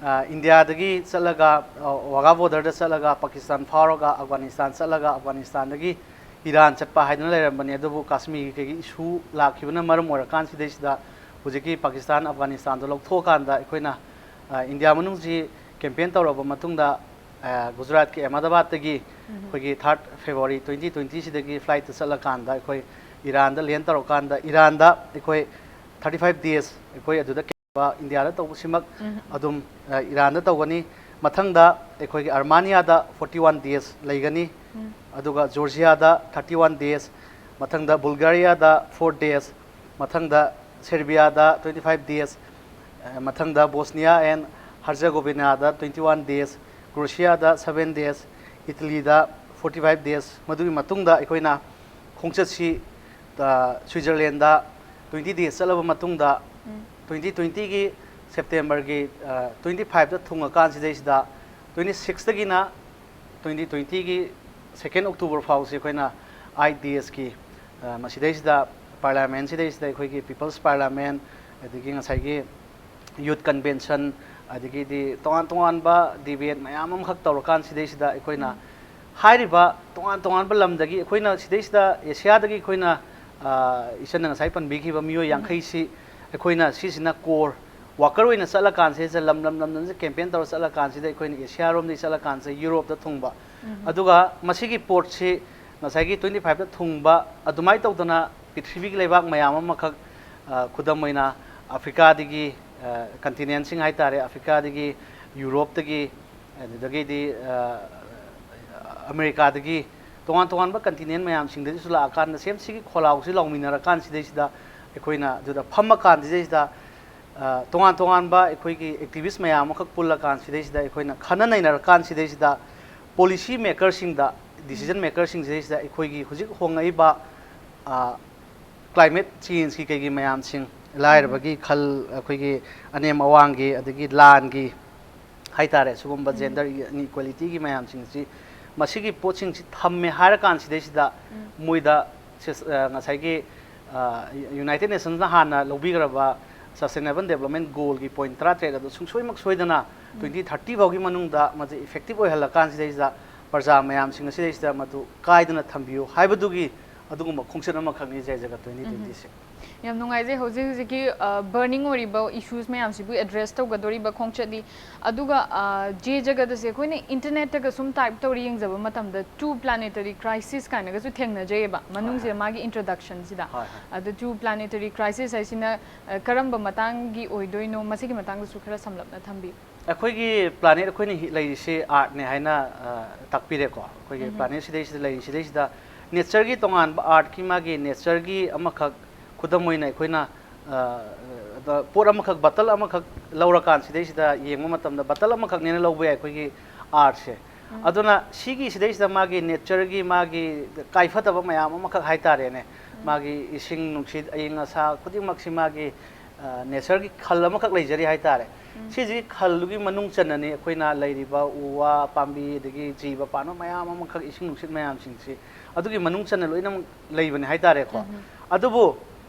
ꯑ, ꯏꯟꯗꯤꯌꯥꯗꯒꯤ ꯆꯠꯂꯒ, ꯑ, ꯋꯥꯒꯥ ꯕꯣꯔꯗꯔꯗ ꯆꯠꯂꯒ ꯄꯥꯀꯤꯁꯇꯥꯟ ꯐꯥꯎꯔꯒ ꯑꯐꯒꯥꯅꯤꯁꯇꯥꯟ ꯆꯠꯂꯒ ꯑꯐꯒꯥꯅꯤꯁꯇꯥꯟꯗꯒꯤ ꯏꯔꯥꯟ ꯆꯠꯄ ꯍꯥꯏꯗꯅ ꯂꯩꯔꯝꯕꯅꯤ꯫ ꯑꯗꯨꯕꯨ ꯀꯥꯁꯃꯤꯔꯒꯤ ꯀꯩꯒꯤ ꯏꯁꯨ ꯂꯥꯛꯈꯤꯕꯅ ꯃꯔꯝ ꯑꯣꯏꯔꯀꯥꯟꯁꯤꯗꯩꯁꯤꯗ ꯍꯧꯖꯤꯛꯀꯤ ꯄꯥꯀꯤꯁꯇꯥꯟ ꯑꯐꯒꯥꯅꯤꯁꯇꯥꯟꯗꯣ ꯂꯧꯊꯣꯛꯑꯀꯥꯟꯗ ꯑꯩꯈꯣꯏꯅ, ꯑ, ꯏꯟꯗꯤꯌꯥ ꯃꯅꯨꯡꯁꯤ ꯀꯦꯝꯄꯦꯟ ꯇꯧꯔꯕ ꯃꯇꯨꯡꯗ, ꯑ, ꯒꯨꯖꯔꯥꯠꯀꯤ ꯑꯍꯃꯗꯥꯕꯥꯗꯇꯒꯤ ꯑꯩꯈꯣꯏꯒꯤ ꯊꯥꯔꯠ ꯐꯦꯕ꯭ꯔꯨꯋꯥꯔꯤ ꯇ꯭ꯋꯦꯟꯇꯤ ꯇ꯭ꯋꯦꯟꯇꯤꯁꯤꯗꯒꯤ ꯐ꯭ꯂꯥꯏꯠꯇ ꯆꯠꯂꯀꯥꯟꯗ ꯑꯩꯈꯣꯏ ꯏꯔꯥꯟꯗ ꯂꯦꯟ ꯇꯧꯔꯀꯥꯟꯗ ꯏꯔꯥꯟꯗ ꯑꯩꯈꯣꯏ ꯊꯥꯔꯇꯤ ꯐꯥꯏꯚ ꯗꯦꯁ ꯑꯩꯈꯣꯏ ꯑꯗꯨꯗ ꯀꯦꯝꯄ ꯏꯟꯗꯤꯌꯥꯗ ꯇꯧꯕꯁꯤꯃꯛ ꯑꯗꯨꯝ, ꯑ, ꯏꯔꯥꯟꯗ ꯇꯧꯒꯅꯤ꯫ ꯃꯊꯪꯗ ꯑꯩꯈꯣꯏꯒꯤ ꯑꯔꯃꯥꯅꯤꯌꯥꯗ ꯐꯣꯔꯇꯤ ꯋꯥꯟ ꯗꯦꯁ ꯂꯩꯒꯅꯤ꯫ ꯑꯗꯨꯒ ꯖꯣꯔꯖꯤꯌꯥꯗ ꯊꯥꯔꯇꯤ ꯋꯥꯟ ꯗꯦꯁ, ꯃꯊꯪꯗ ꯕꯨꯜꯒꯥꯔꯤꯌꯥꯗ ꯐꯣꯔ ꯗꯦꯁ, ꯃꯊꯪꯗ ꯁꯦꯔꯕꯤꯌꯥꯗ ꯇ꯭ꯋꯦꯟꯇꯤ ꯐꯥꯏꯚ ꯗꯦꯁ, ꯑ, ꯃꯊꯪꯗ ꯕꯣꯁꯅꯤꯌꯥ ꯑꯦꯟ ꯍꯔꯖꯒꯣꯕꯤꯅꯥꯗ ꯇ꯭ꯋꯦꯟꯇꯤ ꯋꯥꯟ ꯗꯦꯁ, ꯀ꯭ꯔꯣꯁꯤꯌꯥꯗ ꯁꯚꯦꯟ ꯗꯦꯁ, ꯏꯇꯂꯤꯗ ꯐꯣꯔꯇꯤ ꯐꯥꯏꯚ ꯗꯦꯁ꯫ ꯃꯗꯨꯒꯤ ꯃꯇꯨꯡꯗ ꯑꯩꯈꯣꯏꯅ ꯈꯣꯡꯆꯠꯁꯤ, ꯑ, ꯁ꯭ꯋꯤꯖꯔꯂꯦꯟꯗ ꯇ꯭ꯋꯦꯟꯇꯤ ꯗꯦꯁ ꯆꯠꯂꯕ ꯃꯇꯨꯡꯗ, ꯇ꯭ꯋꯦꯟꯇꯤ ꯇ꯭ꯋꯦꯟꯇꯤꯒꯤ ꯁꯦꯞꯇꯦꯝꯕꯔꯒꯤ, ꯑ, ꯇ꯭ꯋꯦꯟꯇꯤ ꯐꯥꯏꯚꯇ ꯊꯨꯡꯉꯀꯥꯟꯁꯤꯗꯩꯁꯤꯗ, ꯇ꯭ꯋꯦꯟꯇꯤ ꯁꯤꯛꯁꯇꯒꯤꯅ ꯇ꯭ꯋꯦꯟꯇꯤ ꯇ꯭ꯋꯦꯟꯇꯤꯒꯤ ꯁꯦꯀꯦꯟ ꯑꯣꯛꯇꯣꯕꯔ ꯐꯥꯎꯁꯤ ꯑꯩꯈꯣꯏꯅ ꯑꯥꯏꯠ ꯗꯦꯁꯀꯤ, ꯑ, ꯃꯁꯤꯗꯩꯁꯤꯗ ꯄꯥꯔꯂꯥꯃꯦꯟꯁꯤꯗꯩꯁꯤꯗ ꯑꯩꯈꯣꯏꯒꯤ ꯄꯤꯄꯜꯁ ꯄꯥꯔꯂꯥꯃꯦꯟ, ꯑꯗꯒꯤ ꯉꯁꯥꯏꯒꯤ ꯌꯨꯠ ꯀꯟꯚꯦꯟꯁꯟ, ꯑꯗꯒꯤꯗꯤ ꯇꯣꯉꯥꯟ ꯇꯣꯉꯥꯟꯕ ꯗꯤꯕꯦꯠ ꯃꯌꯥꯝ ꯑꯃꯈꯛ ꯇꯧꯔꯀꯥꯟ ꯁꯤꯗꯩꯁꯤꯗ ꯑꯩꯈꯣꯏꯅ ꯍꯥꯏꯔꯤꯕ ꯇꯣꯉꯥꯟ ꯇꯣꯉꯥꯟꯕ ꯂꯝꯗꯒꯤ ꯑꯩꯈꯣꯏꯅ ꯁꯤꯗꯩꯁꯤꯗ ꯑꯦꯁꯤꯌꯥꯗꯒꯤ ꯑꯩꯈꯣꯏꯅ, ꯑ, ꯏꯆꯟꯅ ꯉꯁꯥꯏ ꯄꯟꯕꯤꯈꯤꯕ ꯃꯤꯑꯣꯏ ꯌꯥꯡꯈꯩꯁꯤ ꯑꯩꯈꯣꯏꯅ ꯁꯤꯁꯤꯅ ꯀꯣꯔ ꯋꯥꯀꯔ ꯑꯣꯏꯅ ꯆꯠꯂꯀꯥꯟꯁꯤꯗ ꯂꯝ ꯂꯝ ꯂꯝ ꯂꯝꯁꯦ ꯀꯦꯝꯄꯦꯟ ꯇꯧꯔ ꯆꯠꯂꯀꯥꯟꯁꯤꯗ ꯑꯩꯈꯣꯏꯅ ꯑꯦꯁꯤꯌꯥꯔꯣꯝꯗꯒꯤ ꯆꯠꯂꯀꯥꯟꯁꯤꯗ ꯌꯨꯔꯣꯞꯇ ꯊꯨꯡꯕ꯫ ꯑꯗꯨꯒ ꯃꯁꯤꯒꯤ ꯄꯣꯠꯁꯤ ꯉꯁꯥꯏꯒꯤ ꯇ꯭ꯋꯦꯟꯇꯤ ꯐꯥꯏꯚꯇ ꯊꯨꯡꯕ ꯑꯗꯨꯃꯥꯏꯅ ꯇꯧꯗꯅ ꯄ꯭ꯔꯤꯊꯤꯕꯤꯒꯤ ꯂꯩꯕꯥꯛ ꯃꯌꯥꯝ ꯑꯃꯈꯛ, ꯑ, ꯈꯨꯗꯝ ꯑꯣꯏꯅ ꯑꯐ꯭ꯔꯤꯀꯥꯗꯒꯤ, ꯑ, ꯀꯟꯇꯤꯅꯦꯟꯁꯤꯡ ꯍꯥꯏ ꯇꯥꯔꯦ, ꯑꯐ꯭ꯔꯤꯀꯥꯗꯒꯤ, ꯌꯨꯔꯣꯞꯇꯒꯤ, ꯑꯗꯨꯗꯒꯤꯗꯤ, ꯑ, ꯑꯃꯦꯔꯤꯀꯥꯗꯒꯤ ꯇꯣꯉꯥꯟ ꯇꯣꯉꯥꯟꯕ ꯀꯟꯇꯤꯅꯦꯟ ꯃꯌꯥꯝꯁꯤꯡꯗꯒꯤꯁꯨ ꯂꯥꯛꯑꯀꯥꯟꯗ ꯁꯦꯝ ꯁꯤꯒꯤ ꯈꯣꯜꯂꯥꯎꯁꯤ ꯂꯥꯎꯃꯤꯟꯅꯔꯀꯥꯟꯁꯤꯗꯩꯁꯤꯗ ꯑꯩꯈꯣꯏꯅ ꯑꯗꯨꯗ ꯐꯝꯃꯀꯥꯟꯁꯤꯗꯩꯁꯤꯗ, ꯑ, ꯇꯣꯉꯥꯟ ꯇꯣꯉꯥꯟꯕ ꯑꯩꯈꯣꯏꯒꯤ activist ꯃꯌꯥꯝ ꯑꯃꯈꯛ ꯄꯨꯜꯂꯀꯥꯟꯁꯤꯗꯩꯁꯤꯗ ꯑꯩꯈꯣꯏꯅ ꯈꯟꯅ ꯅꯩꯅꯔꯀꯥꯟꯁꯤꯗꯩꯁꯤꯗ policy makerꯁꯤꯡꯗ, decision makerꯁꯤꯡꯁꯤꯗꯩꯁꯤꯗ ꯑꯩꯈꯣꯏꯒꯤ ꯍꯧꯖꯤꯛ ꯍꯣꯡꯉꯛꯏꯕ, ꯑ, climate changeꯀꯤ ꯀꯩꯒꯤ ꯃꯌꯥꯝꯁꯤꯡ, ꯂꯥꯏꯔꯕꯒꯤ ꯈꯜ, ꯑꯩꯈꯣꯏꯒꯤ ꯑꯅꯦꯝ ꯑꯋꯥꯡꯒꯤ, ꯑꯗꯒꯤ ꯂꯥꯟꯒꯤ ꯍꯥꯏꯇꯥꯔꯦ, ꯁꯤꯒꯨꯝꯕ gender inequalityꯒꯤ ꯃꯌꯥꯝꯁꯤꯡꯁꯤ, ꯃꯁꯤꯒꯤ ꯄꯣꯠꯁꯤꯡꯁꯤ ꯊꯝꯃꯦ ꯍꯥꯏꯔꯀꯥꯟꯁꯤꯗꯩꯁꯤꯗ ꯃꯣꯏꯗ ꯁꯤꯁ-, ꯑ, ꯉꯁꯥꯏꯒꯤ, ꯑ, United Nationsꯅ ꯍꯥꯟꯅ ꯂꯧꯕꯤꯈ꯭ꯔꯕ Sustainable Development Goalꯒꯤ point ꯇꯔꯥꯇꯔꯦꯠ ꯑꯗꯨ ꯁꯨꯡꯁꯣꯏꯃꯛ ꯁꯣꯏꯗꯅ twenty thirty ꯐꯥꯎꯒꯤ ꯃꯅꯨꯡꯗ ꯃꯁꯤ effective ꯑꯣꯏꯍꯜꯂꯀꯥꯟꯁꯤꯗꯩꯁꯤꯗ ꯄ꯭ꯔꯖꯥ ꯃꯌꯥꯝꯁꯤꯡ ꯑꯁꯤꯗꯩꯁꯤꯗ ꯃꯗꯨ ꯀꯥꯏꯗꯅ ꯊꯝꯕꯤꯌꯨ ꯍꯥꯏꯕꯗꯨꯒꯤ ꯑꯗꯨꯒꯨꯝꯕ ꯈꯣꯡꯆꯠ ꯑꯃꯈꯛꯅꯤ ꯖꯩ ꯖꯒꯠ twenty twenty six꯫ ꯌꯥꯝ ꯅꯨꯡꯉꯥꯏꯖꯩ꯫ ꯍꯧꯖꯤꯛ ꯍꯧꯖꯤꯛꯀꯤ, ꯑ, burning ꯑꯣꯏꯔꯤꯕ issues ꯃꯌꯥꯝꯁꯤꯕꯨ address ꯇꯧꯒꯗꯧꯔꯤꯕ ꯈꯣꯡꯆꯠꯅꯤ꯫ ꯑꯗꯨꯒ, ꯑ, ꯖꯦ ꯖꯒꯠ ꯑꯁꯦ ꯑꯩꯈꯣꯏꯅ internetꯇꯒ ꯁꯨꯝ type ꯇꯧꯔ ꯌꯦꯡꯖꯕ ꯃꯇꯝꯗ two planetary crisis ꯀꯥꯏꯅꯒꯁꯨ ꯊꯦꯡꯅꯖꯩꯌꯦꯕ ꯃꯅꯨꯡꯁꯤꯗ, ꯃꯥꯒꯤ introductionꯁꯤꯗ꯫ ꯍꯣꯏ, ꯍꯣꯏ꯫ ꯑꯗꯨ two planetary crisis ꯍꯥꯏꯁꯤꯅ, ꯑ, ꯀꯔꯝꯕ ꯃꯇꯥꯡꯒꯤ ꯑꯣꯏꯗꯣꯏꯅꯣ? ꯃꯁꯤꯒꯤ ꯃꯇꯥꯡꯗꯁꯨ ꯈꯔ ꯁꯝꯂꯞꯅ ꯊꯝꯕꯤꯌꯨ꯫ ꯑꯩꯈꯣꯏꯒꯤ planet ꯑꯩꯈꯣꯏꯅ ꯍꯤ-, ꯂꯩꯔꯤꯁꯤ Earthꯅꯦ ꯍꯥꯏꯅ, ꯑ, ꯇꯥꯛꯄꯤꯔꯦꯀꯣ꯫ ꯑꯩꯈꯣꯏꯒꯤ planetꯁꯤꯗꯩꯁꯤꯗ ꯂꯩꯔꯤꯁꯤꯗꯩꯁꯤꯗ natureꯒꯤ ꯇꯣꯉꯥꯟꯕ, Earthꯀꯤ ꯃꯥꯒꯤ natureꯒꯤ ꯑꯃꯈꯛ, ꯈꯨꯗꯝ ꯑꯣꯏꯅ ꯑꯩꯈꯣꯏꯅ, ꯑ, ꯑ, ꯄꯣꯠ ꯑꯃꯈꯛ, bottle ꯑꯃꯈꯛ ꯂꯧꯔꯀꯥꯟ ꯁꯤꯗꯩꯁꯤꯗ ꯌꯦꯡꯕ ꯃꯇꯝꯗ bottle ꯑꯃꯈꯛꯅꯦꯅ ꯂꯧꯕ ꯌꯥꯏ ꯑꯩꯈꯣꯏꯒꯤ Earthꯁꯦ꯫ ꯑꯗꯨꯅ ꯁꯤꯒꯤ ꯁꯤꯗꯩꯁꯤꯗ ꯃꯥꯒꯤ natureꯒꯤ ꯃꯥꯒꯤ ꯀꯥꯏꯐꯗꯕ ꯃꯌꯥꯝ ꯑꯃꯈꯛ ꯍꯥꯏꯇꯥꯔꯦꯅꯦ, ꯃꯥꯒꯤ ꯏꯁꯤꯡ ꯅꯨꯡꯁꯤꯠ ꯑꯏꯪ ꯑꯁꯥ ꯈꯨꯗꯤꯡꯃꯛꯁꯤ ꯃꯥꯒꯤ, ꯑ, natureꯒꯤ ꯈꯜ ꯑꯃꯈꯛ ꯂꯩꯖꯔꯤ ꯍꯥꯏꯇꯥꯔꯦ꯫ ꯁꯤꯁꯤꯒꯤ ꯈꯜꯗꯨꯒꯤ ꯃꯅꯨꯡ ꯆꯟꯅꯅꯤ ꯑꯩꯈꯣꯏꯅ ꯂꯩꯔꯤꯕ ꯎ ꯋꯥ, ꯄꯥꯝꯕꯤ, ꯑꯗꯒꯤ ꯖꯤꯕ ꯄꯥꯟꯕ ꯃꯌꯥꯝ ꯑꯃꯈꯛ, ꯏꯁꯤꯡ ꯅꯨꯡꯁꯤꯠ ꯃꯌꯥꯝꯁꯤꯡꯁꯤ ꯑꯗꯨꯒꯤ ꯃꯅꯨꯡ ꯆꯟꯅ ꯂꯣꯏꯅꯃꯛ ꯂꯩꯕꯅꯤ ꯍꯥꯏꯇꯥꯔꯦꯀꯣ꯫ ꯑꯗꯨꯕꯨ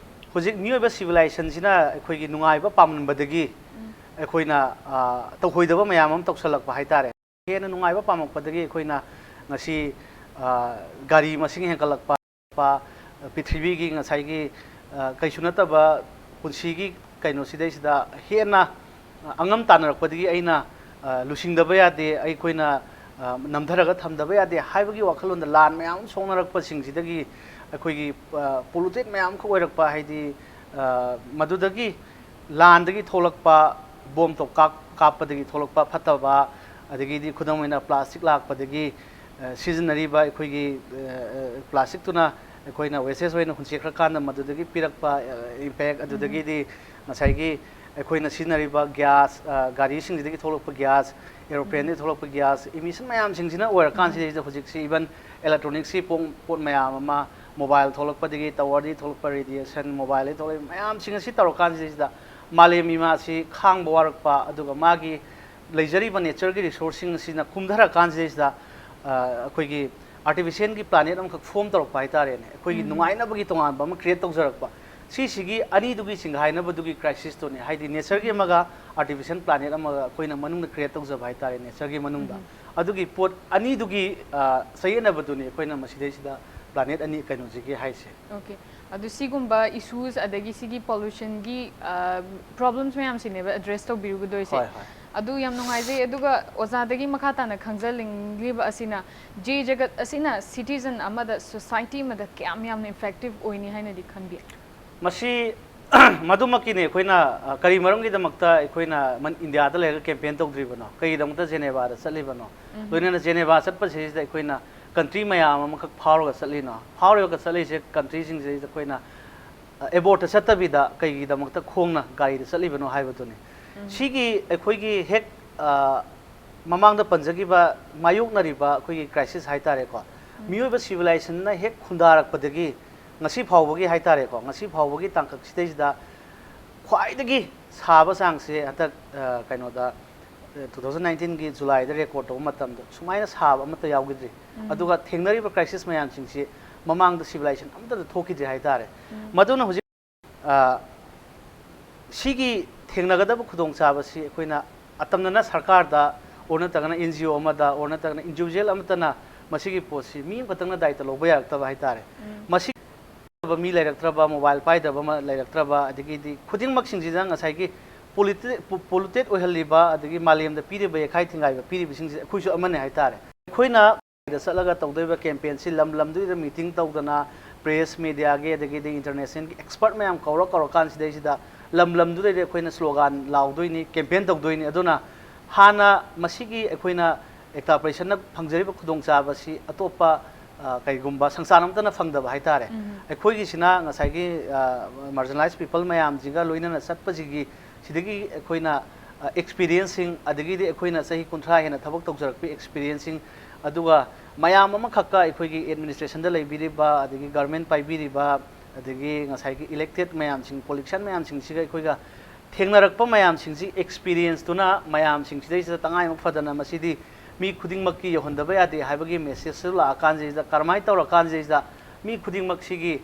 ꯍꯧꯖꯤꯛ ꯃꯤꯑꯣꯏꯕ civilizationꯁꯤꯅ ꯑꯩꯈꯣꯏꯒꯤ ꯅꯨꯡꯉꯥꯏꯕ ꯄꯥꯝꯃꯟꯕꯗꯒꯤ ꯑꯩꯈꯣꯏꯅ, ꯑ, ꯇꯧꯍꯣꯏꯗꯕ ꯃꯌꯥꯝ ꯑꯃ ꯇꯧꯁꯜꯂꯛꯄ ꯍꯥꯏꯇꯥꯔꯦ꯫ ꯍꯦꯟꯅ ꯅꯨꯡꯉꯥꯏꯕ ꯄꯥꯝꯃꯛꯄꯗꯒꯤ ꯑꯩꯈꯣꯏꯅ ꯉꯁꯤ, ꯑ, ꯒꯥꯔꯤ ꯃꯁꯤꯡ ꯍꯦꯟꯒꯠꯂꯛꯄ, ꯄ-, ꯄ꯭ꯔꯤꯊꯤꯕꯤꯒꯤ ꯉꯁꯥꯏꯒꯤ, ꯑ, ꯀꯩꯁꯨ ꯅꯠꯇꯕ ꯄꯨꯟꯁꯤꯒꯤ ꯀꯩꯅꯣꯁꯤꯗꯩꯁꯤꯗ ꯍꯦꯟꯅ, ꯑ, ꯑꯉꯝ ꯇꯥꯟꯅꯔꯛꯄꯗꯒꯤ ꯑꯩꯅ, ꯑ, ꯂꯨꯆꯤꯡꯗꯕ ꯌꯥꯗꯦ, ꯑꯩꯈꯣꯏꯅ, ꯑ, ꯅꯝꯊꯔꯒ ꯊꯝꯗꯕ ꯌꯥꯗꯦ ꯍꯥꯏꯕꯒꯤ ꯋꯥꯈꯜꯂꯣꯟꯗ ꯂꯥꯟ ꯃꯌꯥꯝ ꯑꯃ ꯁꯣꯛꯅꯔꯛꯄꯁꯤꯡꯁꯤꯗꯒꯤ ꯑꯩꯈꯣꯏꯒꯤ, ꯑ, polluted ꯃꯌꯥꯝ ꯑꯃꯈꯛ ꯑꯣꯏꯔꯛꯄ, ꯍꯥꯏꯗꯤ, ꯑ, ꯃꯗꯨꯗꯒꯤ ꯂꯥꯟꯗꯒꯤ ꯊꯣꯛꯂꯛꯄ, ꯕꯣꯝ ꯇꯣꯞ ꯀꯥꯞ-, ꯀꯥꯞꯄꯗꯒꯤ ꯊꯣꯛꯂꯛꯄ ꯐꯠꯇꯕ, ꯑꯗꯒꯤꯗꯤ ꯈꯨꯗꯝ ꯑꯣꯏꯅ plastic ꯂꯥꯛꯄꯗꯒꯤ, ꯑ, ꯁꯤꯖꯤꯟꯅꯔꯤꯕ ꯑꯩꯈꯣꯏꯒꯤ, ꯑ, ꯑ, plasticꯇꯨꯅ ꯑꯩꯈꯣꯏꯅ ꯋꯦꯁꯦꯁ ꯑꯣꯏꯅ ꯍꯨꯟꯆꯦꯛꯈ꯭ꯔꯀꯥꯟꯗ ꯃꯗꯨꯗꯒꯤ ꯄꯤꯔꯛꯄ ꯏꯝꯄꯦꯛ, ꯑꯗꯨꯗꯒꯤꯗꯤ ꯉꯁꯥꯏꯒꯤ ꯑꯩꯈꯣꯏꯅ ꯁꯤꯖꯤꯟꯅꯔꯤꯕ ꯒ꯭ꯌꯥꯁ, ꯒꯥꯔꯤꯁꯤꯡꯁꯤꯗꯒꯤ ꯊꯣꯛꯂꯛꯄ ꯒ꯭ꯌꯥꯁ, ꯑꯦꯔꯣꯄ꯭ꯂꯦꯟꯗꯒꯤ ꯊꯣꯛꯂꯛꯄ ꯒ꯭ꯌꯥꯁ, ꯏꯃꯤꯁꯟ ꯃꯌꯥꯝꯁꯤꯡꯁꯤꯅ ꯑꯣꯏꯔꯀꯥꯟꯁꯤꯗꯩꯁꯤꯗ ꯍꯧꯖꯤꯛꯁꯤ ꯏꯚꯟ ꯏꯂꯦꯛꯇ꯭ꯔꯣꯅꯤꯛꯁꯤ ꯄꯣꯠ ꯃꯌꯥꯝ ꯑꯃ, ꯃꯣꯕꯥꯏꯜ ꯊꯣꯛꯂꯛꯄꯗꯒꯤ, ꯇꯋꯔꯗꯒꯤ ꯊꯣꯛꯂꯛꯄ ꯔꯦꯗꯤꯌꯦꯁꯟ, ꯃꯣꯕꯥꯏꯜꯗꯒꯤ ꯊꯣꯛꯂꯛꯄ ꯃꯌꯥꯝꯁꯤꯡ ꯑꯁꯤ ꯇꯧꯔꯀꯥꯟꯁꯤꯗꯩꯁꯤꯗ ꯃꯥꯂꯦꯝ ꯏꯃꯥꯁꯤ ꯈꯥꯡꯕ ꯋꯥꯔꯛꯄ, ꯑꯗꯨꯒ ꯃꯥꯒꯤ ꯂꯩꯖꯔꯤꯕ ꯅꯦꯆꯔꯒꯤ ꯔꯤꯁꯣꯔꯁꯁꯤꯡ ꯑꯁꯤꯅ ꯀꯨꯝꯊꯔꯀꯥꯟꯁꯤꯗꯩꯁꯤꯗ ꯑꯩꯈꯣꯏꯒꯤ ꯑꯥꯔꯇꯤꯐꯤꯁꯤꯌꯦꯜꯒꯤ ꯄ꯭ꯂꯥꯅꯦꯠ ꯑꯃꯈꯛ ꯐꯣꯝ ꯇꯧꯔꯛꯄ ꯍꯥꯏꯇꯥꯔꯦꯅꯦ꯫ ꯑꯩꯈꯣꯏꯒꯤ ꯅꯨꯡꯉꯥꯏꯅꯕꯒꯤ ꯇꯣꯉꯥꯟꯕ ꯑꯃ ꯀ꯭ꯔꯤꯌꯦꯠ ꯇꯧꯖꯔꯛꯄ꯫ ꯁꯤꯁꯤꯒꯤ ꯑꯅꯤꯗꯨꯒꯤ ꯆꯤꯡꯒꯥꯏꯅꯕꯗꯨꯒꯤ ꯀ꯭ꯔꯥꯏꯁꯤꯁꯇꯨꯅꯦ, ꯍꯥꯏꯗꯤ ꯅꯦꯆꯔꯒꯤ ꯑꯃꯒ ꯑꯥꯔꯇꯤꯐꯤꯁꯤꯌꯦꯜ ꯄ꯭ꯂꯥꯅꯦꯠ ꯑꯃꯒ ꯑꯩꯈꯣꯏꯅ ꯃꯅꯨꯡꯗ ꯀ꯭ꯔꯤꯌꯦꯠ ꯇꯧꯖꯕ ꯍꯥꯏꯇꯥꯔꯦ, ꯅꯦꯆꯔꯒꯤ ꯃꯅꯨꯡꯗ꯫ ꯑꯗꯨꯒꯤ ꯄꯣꯠ ꯑꯅꯤꯗꯨꯒꯤ ꯆꯌꯦꯠꯅꯕꯗꯨꯅꯤ ꯑꯩꯈꯣꯏꯅ ꯃꯁꯤꯗꯩꯁꯤꯗ ꯄ꯭ꯂꯥꯅꯦꯠ ꯑꯅꯤ ꯀꯩꯅꯣꯁꯤꯒꯤ ꯍꯥꯏꯁꯦ꯫ ꯑꯣꯀꯦ꯫ ꯑꯗꯨ ꯁꯤꯒꯨꯝꯕ ꯏꯁꯨꯁ ꯑꯗꯒꯤ ꯁꯤꯒꯤ ꯄꯣꯂꯨꯁꯟꯒꯤ ꯄ꯭ꯔꯣꯕ꯭ꯂꯦꯝꯁ ꯃꯌꯥꯝꯁꯤꯅꯦꯕ ꯑꯦꯗ꯭ꯔꯦꯁ ꯇꯧꯕꯤꯔꯨꯒꯗꯣꯏꯁꯦ꯫ ꯍꯣꯏ, ꯍꯣꯏ꯫ ꯑꯗꯨ ꯌꯥꯝ ꯅꯨꯡꯉꯥꯏꯖꯩ꯫ ꯑꯗꯨꯒ ꯑꯣꯖꯥꯗꯒꯤ ꯃꯈꯥ ꯇꯥꯅ ꯈꯪꯖꯅꯤꯡꯂꯤꯕ ꯑꯁꯤꯅ, ꯖꯦ ꯖꯒꯠ ꯑꯁꯤꯅ ꯁꯤꯇꯤꯖꯟ ꯑꯃꯗ, ꯁꯣꯁꯥꯏꯇꯤ ꯑꯃꯗ ꯀꯌꯥꯝ ꯌꯥꯝꯅ ꯏꯐꯦꯛꯇꯤꯚ ꯑꯣꯏꯅꯤ ꯍꯥꯏꯅꯗꯤ ꯈꯟꯕꯤ? ꯃꯁꯤ ꯃꯗꯨꯃꯛꯀꯤꯅꯤ ꯑꯩꯈꯣꯏꯅ ꯀꯔꯤ ꯃꯔꯝꯒꯤꯗꯃꯛꯇ ꯑꯩꯈꯣꯏꯅ ꯏꯟꯗꯤꯌꯥꯗ ꯂꯩꯔꯒ ꯀꯦꯝꯄꯦꯟ ꯇꯧꯗ꯭ꯔꯤꯕꯅꯣ? ꯀꯔꯤꯒꯤꯗꯃꯛꯇ ꯖꯦꯅꯦꯚꯥꯗ ꯆꯠꯂꯤꯕꯅꯣ? ꯂꯣꯏꯅꯅ ꯖꯦꯅꯦꯚꯥ ꯆꯠꯄꯁꯤꯗ ꯑꯩꯈꯣꯏꯅ ꯀꯟꯇ꯭ꯔꯤ ꯃꯌꯥꯝ ꯑꯃꯈꯛ ꯐꯥꯎꯔꯒ ꯆꯠꯂꯤꯅꯣ? ꯐꯥꯎꯔꯒ ꯆꯠꯂꯤꯁꯦ ꯀꯟꯇ꯭ꯔꯤꯁꯤꯡꯁꯤꯗꯩꯗ ꯑꯩꯈꯣꯏꯅ ꯑꯦꯕꯣꯔꯠꯇ ꯆꯠꯇꯕꯤꯗ ꯀꯩꯒꯤꯗꯃꯛꯇ ꯈꯣꯡꯅ ꯒꯥꯔꯤꯗ ꯆꯠꯂꯤꯕꯅꯣ ꯍꯥꯏꯕꯗꯨꯅꯤ꯫ ꯁꯤꯒꯤ ꯑꯩꯈꯣꯏꯒꯤ ꯍꯦꯛ ꯃꯃꯥꯡꯗ ꯄꯟꯖꯈꯤꯕ ꯃꯥꯌꯣꯛꯅꯔꯤꯕ ꯑꯩꯈꯣꯏꯒꯤ ꯀ꯭ꯔꯥꯏꯁꯤꯁ ꯍꯥꯏꯇꯥꯔꯦꯀꯣ, ꯃꯤꯑꯣꯏꯕ ꯁꯤꯚꯤꯂꯥꯏꯖꯦꯁꯟꯅ ꯍꯦꯛ ꯈꯨꯟꯗꯥꯔꯛꯄꯗꯒꯤ ꯉꯁꯤ ꯐꯥꯎꯕꯒꯤ ꯍꯥꯏꯇꯥꯔꯦꯀꯣ, ꯉꯁꯤ ꯐꯥꯎꯕꯒꯤ ꯇꯥꯡꯀꯛꯁꯤꯗꯩꯁꯤꯗ ꯈ꯭ꯋꯥꯏꯗꯒꯤ ꯁꯥꯕ ꯆꯥꯡꯁꯦ ꯍꯟꯗꯛ ꯀꯩꯅꯣꯗ, two thousand nineteenꯒꯤ Julyꯗ ꯔꯦꯀꯣꯔꯠ ꯇꯧꯕ ꯃꯇꯝꯗ ꯁꯨꯃꯥꯏꯅ ꯁꯥꯕ ꯑꯃꯠꯇ ꯌꯥꯎꯈꯤꯗ꯭ꯔꯤ꯫ ꯑꯗꯨꯒ ꯊꯦꯡꯅꯔꯤꯕ ꯀ꯭ꯔꯥꯏꯁꯤꯁ ꯃꯌꯥꯝꯁꯤꯡꯁꯤ ꯃꯃꯥꯡꯗ ꯁꯤꯚꯤꯂꯥꯏꯖꯦꯁꯟ ꯑꯃꯠꯇꯗ ꯊꯣꯛꯈꯤꯗ꯭ꯔꯤ ꯍꯥꯏꯇꯥꯔꯦ꯫ ꯃꯗꯨꯅ ꯍꯧꯖꯤꯛ ꯁꯤꯒꯤ ꯊꯦꯡꯅꯒꯗꯕ ꯈꯨꯗꯣꯡꯆꯥꯕꯁꯤ ꯑꯩꯈꯣꯏꯅ ꯑꯇꯝꯅꯅ ꯁꯔꯀꯥꯔꯗ ꯑꯣꯔ ꯅꯠꯇ꯭ꯔꯒꯅ ꯑꯦꯟ ꯖꯤ ꯑꯣ ꯑꯃꯗ ꯑꯣꯔ ꯅꯠꯇ꯭ꯔꯒꯅ ꯏꯟꯗꯤꯚꯤꯖꯨꯋꯦꯜ ꯑꯃꯠꯇꯅ ꯃꯁꯤꯒꯤ ꯄꯣꯠꯁꯤ ꯃꯤ ꯑꯃꯈꯛꯇꯪꯅ ꯗꯥꯏꯇ ꯂꯧꯕ ꯌꯥꯔꯛꯇꯕ ꯍꯥꯏꯇꯥꯔꯦ꯫ ꯃꯁꯤ ꯃꯤ ꯂꯩꯔꯛꯇ꯭ꯔꯕ, ꯃꯣꯕꯥꯏꯜ ꯄꯥꯏꯗꯕ ꯑꯃ ꯂꯩꯔꯛꯇ꯭ꯔꯕ, ꯑꯗꯒꯤꯗꯤ ꯈꯨꯗꯤꯡꯃꯛꯁꯤꯡꯁꯤꯗ ꯉꯁꯥꯏꯒꯤ ꯄꯣꯂꯨꯇꯦꯠ ꯑꯣꯏꯍꯜꯂꯤꯕ ꯑꯗꯒꯤ ꯃꯥꯂꯦꯝꯗ ꯄꯤꯔꯤꯕ ꯌꯩꯈꯥꯏ ꯊꯤꯡꯒꯥꯏꯕ ꯄꯤꯔꯤꯕꯁꯤꯡꯁꯦ ꯑꯩꯈꯣꯏꯁꯨ ꯑꯃꯅꯤ ꯍꯥꯏꯇꯥꯔꯦ꯫ ꯑꯩꯈꯣꯏꯅ ꯗ ꯆꯠꯂꯒ ꯇꯧꯗꯣꯏꯕ ꯀꯦꯝꯄꯦꯟꯁꯤ ꯂꯝ ꯂꯝꯗꯨꯗ ꯃꯤꯇꯤꯡ ꯇꯧꯗꯅ ꯄ꯭ꯔꯦꯁ, ꯃꯦꯗꯤꯌꯥꯒꯤ ꯑꯗꯒꯤꯗꯤ ꯏꯟꯇꯔꯅꯦꯁꯅꯦꯜꯒꯤ ꯑꯦꯛꯁꯄꯔꯠ ꯃꯌꯥꯝ ꯀꯧꯔ ꯀꯧꯔꯀꯥꯟꯁꯤꯗꯩꯁꯤꯗ ꯂꯝ ꯂꯝꯗꯨꯗꯩꯗꯤ ꯑꯩꯈꯣꯏꯅ ꯁ꯭ꯂꯣꯒꯥꯟ ꯂꯥꯎꯗꯣꯏꯅꯤ, ꯀꯦꯝꯄꯦꯟ ꯇꯧꯗꯣꯏꯅꯤ꯫ ꯑꯗꯨꯅ ꯍꯥꯟꯅ ꯃꯁꯤꯒꯤ ꯑꯩꯈꯣꯏꯅ ꯑꯦꯛꯇꯥ ꯄꯔꯤꯁꯟꯅ ꯐꯪꯖꯔꯤꯕ ꯈꯨꯗꯣꯡꯆꯥꯕꯁꯤ ꯑꯇꯣꯞꯄ ꯑ, ꯀꯩꯒꯨꯝꯕ ꯁꯪꯁꯥꯟ ꯑꯃꯠꯇꯅ ꯐꯪꯗꯕ ꯍꯥꯏꯇꯥꯔꯦ꯫ ꯑꯩꯈꯣꯏꯒꯤꯁꯤꯅ ꯉꯁꯥꯏꯒꯤ, ꯑ, marginalized people ꯃꯌꯥꯝꯁꯤꯒ ꯂꯣꯏꯅꯅ ꯆꯠꯄꯁꯤꯒꯤ, ꯁꯤꯗꯒꯤ ꯑꯩꯈꯣꯏꯅ, ꯑ, experienceꯁꯤꯡ, ꯑꯗꯒꯤꯗꯤ ꯑꯩꯈꯣꯏꯅ ꯆꯍꯤ ꯀꯨꯟꯊ꯭ꯔꯥ ꯍꯦꯟꯅ ꯊꯕꯛ ꯇꯧꯖꯔꯛꯄꯒꯤ experienceꯁꯤꯡ, ꯑꯗꯨꯒ ꯃꯌꯥꯝ ꯑꯃꯈꯛꯀ ꯑꯩꯈꯣꯏꯒꯤ administrationꯗ ꯂꯩꯕꯤꯔꯤꯕ, ꯑꯗꯒꯤ government ꯄꯥꯏꯕꯤꯔꯤꯕ, ꯑꯗꯒꯤ ꯉꯁꯥꯏꯒꯤ elected ꯃꯌꯥꯝꯁꯤꯡ, politician ꯃꯌꯥꯝꯁꯤꯡꯁꯤꯒ ꯑꯩꯈꯣꯏꯒ ꯊꯦꯡꯅꯔꯛꯄ ꯃꯌꯥꯝꯁꯤꯡꯁꯤ experienceꯇꯨꯅ ꯃꯌꯥꯝꯁꯤꯡꯁꯤꯗꯩꯁꯤꯗ ꯇꯉꯥꯏ ꯐꯗꯅ ꯃꯁꯤꯗꯤ ꯃꯤ ꯈꯨꯗꯤꯡꯃꯛꯀꯤ ꯌꯧꯍꯟꯗꯕ ꯌꯥꯗꯦ ꯍꯥꯏꯕꯒꯤ messageꯁꯨ ꯂꯥꯛꯑꯀꯥꯟꯁꯤꯗ, ꯀꯔꯝꯍꯥꯏꯅ ꯇꯧꯔꯀꯥꯟꯁꯤꯗ ꯃꯤ ꯈꯨꯗꯤꯡꯃꯛꯁꯤꯒꯤ,